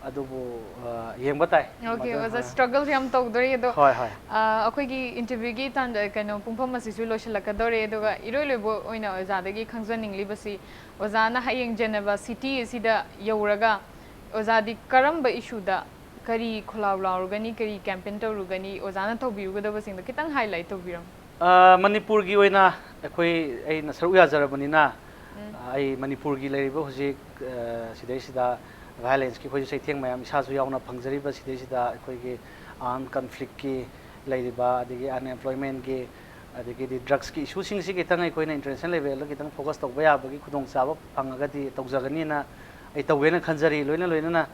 ꯑꯗꯨꯕꯨ ꯑ, ꯌꯦꯡꯕ ꯇꯥꯏ꯫ ꯑꯣꯀꯦ, ꯃꯗꯨ- ꯑꯣꯖꯥ, ꯁ꯭ꯇ꯭ꯔꯒꯜꯁꯦ ꯌꯥꯝ ꯇꯧꯗꯣꯔꯤ꯫ ꯑꯗꯣ ꯍꯣꯏ ꯍꯣꯏ꯫ ꯑ, ꯑꯩꯈꯣꯏꯒꯤ ꯏꯟꯇꯔꯚ꯭ꯌꯨꯒꯤ ꯇꯥꯟꯖ ꯀꯩꯅꯣ ꯄꯨꯡꯐꯝ ꯑꯁꯤꯁꯨ ꯂꯣꯏꯁꯤꯜꯂꯛꯀꯗꯧꯔꯦ꯫ ꯑꯗꯨꯒ ꯏꯔꯣꯏ ꯂꯣꯏꯕ ꯑꯣꯏꯅ ꯑꯣꯖꯥꯗꯒꯤ ꯈꯪꯖꯅꯤꯡꯂꯤꯕꯁꯤ, ꯑꯣꯖꯥꯅ ꯍꯌꯦꯡ ꯖꯦꯅꯦꯕꯥ ꯁꯤꯇꯤ ꯑꯁꯤꯗ ꯌꯧꯔꯒ ꯑꯣꯖꯥꯗꯤ ꯀꯔꯝꯕ ꯏꯁꯨꯗ ꯀꯔꯤ ꯈꯣꯜꯂꯥꯎ ꯂꯥꯎꯔꯨꯒꯅꯤ, ꯀꯔꯤ ꯀꯦꯝꯄꯦꯟ ꯇꯧꯔꯨꯒꯅꯤ, ꯑꯣꯖꯥꯅ ꯇꯧꯕꯤꯔꯨꯒꯗꯕꯁꯤꯡꯗꯣ ꯈꯤꯇꯪ ꯍꯥꯏꯂꯥꯏꯠ ꯇꯧꯕꯤꯔꯝꯃꯨ꯫ ꯑ, ꯃꯅꯤꯄꯨꯔꯒꯤ ꯑꯣꯏꯅ ꯑꯩꯈꯣꯏ, ꯑꯩꯅ ꯁꯔꯨꯛ ꯌꯥꯖꯔꯕꯅꯤꯅ, ꯑ, ꯑꯩ ꯃꯅꯤꯄꯨꯔꯒꯤ ꯂꯩꯔꯤꯕ ꯍꯧꯖꯤꯛ, ꯑ, ꯁꯤꯗꯩꯁꯤꯗ ꯚꯥꯏꯑꯣꯂꯦꯟꯁꯀꯤ ꯑꯩꯈꯣꯏꯁꯨ ꯆꯩꯊꯦꯡ ꯃꯌꯥꯝ ꯏꯁꯥꯁꯨ ꯌꯥꯎꯅ ꯐꯪꯖꯔꯤꯕ ꯁꯤꯗꯩꯁꯤꯗ ꯑꯩꯈꯣꯏꯒꯤ ꯑꯥꯔꯝ ꯀꯟꯐ꯭ꯂꯤꯛꯀꯤ ꯂꯩꯔꯤꯕ, ꯑꯗꯒꯤ ꯑꯟꯑꯦꯝꯄ꯭ꯂꯣꯏꯃꯦꯟꯒꯤ, ꯑꯗꯒꯤꯗꯤ ꯗ꯭ꯔꯛꯁꯀꯤ ꯏꯁꯨꯁꯤꯡꯁꯤ ꯈꯤꯇꯪ ꯑꯩꯈꯣꯏꯅ ꯏꯟꯇꯔꯅꯦꯁꯅꯦꯜ ꯂꯦꯚꯦꯜꯗ ꯈꯤꯇꯪ ꯐꯣꯀꯁ ꯇꯧꯕ ꯌꯥꯕꯒꯤ ꯈꯨꯗꯣꯡꯆꯥꯕ ꯐꯪꯉꯒꯗꯤ ꯇꯧꯖꯒꯅꯤꯅ ꯑꯩ ꯇꯧꯒꯦꯅ ꯈꯟꯖꯔꯤ꯫ ꯂꯣꯏꯅ ꯂꯣꯏꯅꯅ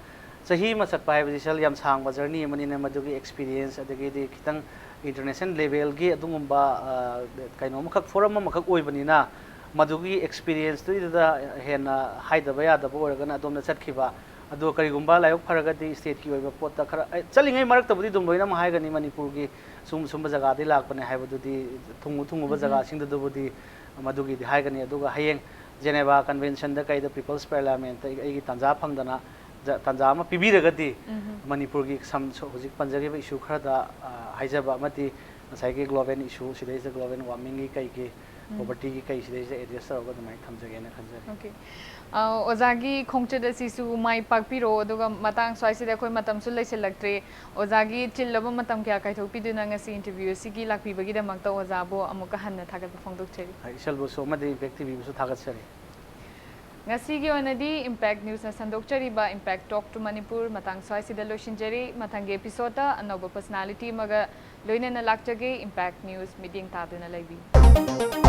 ꯆꯍꯤ ꯑꯃ ꯆꯠꯄ ꯍꯥꯏꯕꯁꯤ ꯁꯦꯜ ꯌꯥꯝ ꯁꯥꯡꯕ ꯖꯔꯅꯤ ꯑꯃꯅꯤꯅ ꯃꯗꯨꯒꯤ ꯑꯦꯛꯁꯄꯤꯔꯤꯌꯦꯟꯁ, ꯑꯗꯒꯤꯗꯤ ꯈꯤꯇꯪ ꯏꯟꯇꯔꯅꯦꯁꯅꯦꯜ ꯂꯦꯚꯦꯜꯒꯤ ꯑꯗꯨꯒꯨꯝꯕ, ꯑ, ꯀꯩꯅꯣ ꯑꯃꯈꯛ, ꯐꯣꯔꯝ ꯑꯃꯈꯛ ꯑꯣꯏꯕꯅꯤꯅ ꯃꯗꯨꯒꯤ ꯑꯦꯛꯁꯄꯤꯔꯤꯌꯦꯟꯁꯇꯨꯗ ꯍꯦꯟꯅ ꯍꯥꯏꯗꯕ ꯌꯥꯗꯕ ꯑꯣꯏꯔꯒꯅ ꯑꯗꯣꯝꯗ ꯆꯠꯈꯤꯕ꯫ ꯑꯗꯨꯒ ꯀꯔꯤꯒꯨꯝꯕ ꯂꯥꯏꯕꯛ ꯐꯔꯒꯗꯤ ꯁ꯭ꯇꯦꯠꯀꯤ ꯑꯣꯏꯕ ꯄꯣꯠꯇ ꯈꯔ, ꯑꯦ, ꯆꯠꯂꯤꯉꯩ ꯃꯔꯛꯇꯕꯨꯗꯤ ꯑꯗꯨꯝ ꯂꯣꯏꯅꯃꯛ ꯍꯥꯏꯒꯅꯤ, ꯃꯅꯤꯄꯨꯔꯒꯤ ꯁꯨꯝ ꯁꯨꯝꯕ ꯖꯒꯥꯗꯒꯤ ꯂꯥꯛꯄꯅꯦ ꯍꯥꯏꯕꯗꯨꯗꯤ ꯊꯨꯡꯉꯨ ꯊꯨꯡꯉꯨꯕ ꯖꯒꯥꯁꯤꯡꯗꯨꯗꯕꯨꯗꯤ ꯃꯗꯨꯒꯤꯗꯤ ꯍꯥꯏꯒꯅꯤ꯫ ꯑꯗꯨꯒ ꯍꯌꯦꯡ ꯖꯦꯅꯦꯚꯥ ꯀꯟꯚꯦꯟꯁꯟꯗ ꯀꯩꯗ ꯄꯤꯄꯜꯁ ꯄꯥꯔꯂꯤꯌꯥꯃꯦꯟꯠꯇ ꯑꯩ-, ꯑꯩꯒꯤ ꯇꯥꯟꯖꯥ ꯐꯪꯗꯅ, ꯖ-, ꯇꯥꯟꯖꯥ ꯑꯃ ꯄꯤꯕꯤꯔꯒꯗꯤ ꯃꯅꯤꯄꯨꯔꯒꯤ ꯁꯝ-, ꯁꯣ-, ꯍꯧꯖꯤꯛ ꯄꯟꯖꯈꯤꯕ ꯏꯁꯨ ꯈꯔꯗ, ꯑ, ꯍꯥꯏꯖꯕ ꯑꯃꯗꯤ ꯉꯁꯥꯏꯒꯤ ꯒ꯭ꯂꯣꯕꯦꯜ ꯏꯁꯨ ꯁꯤꯗꯩꯁꯤꯗ ꯒ꯭ꯂꯣꯕꯦꯜ ꯋꯥꯔꯃꯤꯡꯒꯤ ꯀꯩꯒꯤ ꯄꯣꯕꯔꯇꯤꯒꯤ ꯀꯩ ꯁꯤꯗꯩꯁꯤꯗ ꯑꯦꯗ꯭ꯔꯦꯁ ꯇꯧꯔꯒ ꯑꯗꯨꯃꯥꯏꯅ ꯊꯝꯖꯒꯦꯅ ꯈꯟꯖꯔꯤ꯫ ꯑꯣꯀꯦ꯫ ꯑ, ꯑꯣꯖꯥꯒꯤ ꯈꯣꯡꯆꯠ ꯑꯁꯤꯁꯨ ꯃꯥꯏ ꯄꯥꯛꯄꯤꯔꯣ, ꯑꯗꯨꯒ ꯃꯇꯥꯡ ꯁ꯭ꯋꯥꯏꯁꯤꯗ ꯑꯩꯈꯣꯏ ꯃꯇꯝꯁꯨ ꯂꯩꯁꯤꯜꯂꯛꯇ꯭ꯔꯦ꯫ ꯑꯣꯖꯥꯒꯤ ꯆꯤꯜꯂꯕ ꯃꯇꯝ ꯀꯌꯥ ꯀꯥꯏꯊꯣꯛꯄꯤꯗꯨꯅ ꯉꯁꯤ ꯏꯟꯇꯔꯚ꯭ꯌꯨ ꯑꯁꯤꯒꯤ ꯂꯥꯛꯄꯤꯕꯒꯤꯗꯃꯛꯇ ꯑꯣꯖꯥꯕꯨ ꯑꯃꯨꯛꯀ ꯍꯟꯅ ꯊꯥꯒꯠꯄ ꯐꯣꯡꯗꯣꯛꯆꯔꯤ꯫ ꯍꯣꯏ, ꯏꯁꯦꯜꯕꯨꯁꯨ ꯑꯃꯗꯤ ꯏꯝꯄꯦꯛ ꯇꯤꯚꯤꯕꯨꯁꯨ ꯊꯥꯒꯠꯆꯔꯤ꯫ ꯉꯁꯤꯒꯤ ꯑꯣꯏꯅꯗꯤ ꯏꯝꯄꯦꯛ ꯅ꯭ꯌꯨꯁꯅ ꯁꯟꯗꯣꯛꯆꯔꯤꯕ ꯏꯝꯄꯦꯛ ꯇꯣꯛ ꯇꯨ ꯃꯅꯤꯄꯨꯔ ꯃꯇꯥꯡ ꯁ꯭ꯋꯥꯏꯁꯤꯗ ꯂꯣꯏꯁꯤꯟꯖꯔꯤ꯫ ꯃꯊꯪꯒꯤ ꯑꯦꯄꯤꯁꯣꯗꯇ ꯑꯅꯧꯕ ꯄꯔꯁꯅꯥꯂꯤꯇꯤ ꯑꯃꯒ ꯂꯣꯏꯅꯅ ꯂꯥꯛꯆꯒꯦ꯫ ꯏꯝꯄꯦꯛ ꯅ꯭ꯌꯨꯁ ꯃꯤꯠꯌꯦꯡ ꯇꯥꯗꯨꯅ ꯂꯩꯕꯤꯌꯨ꯫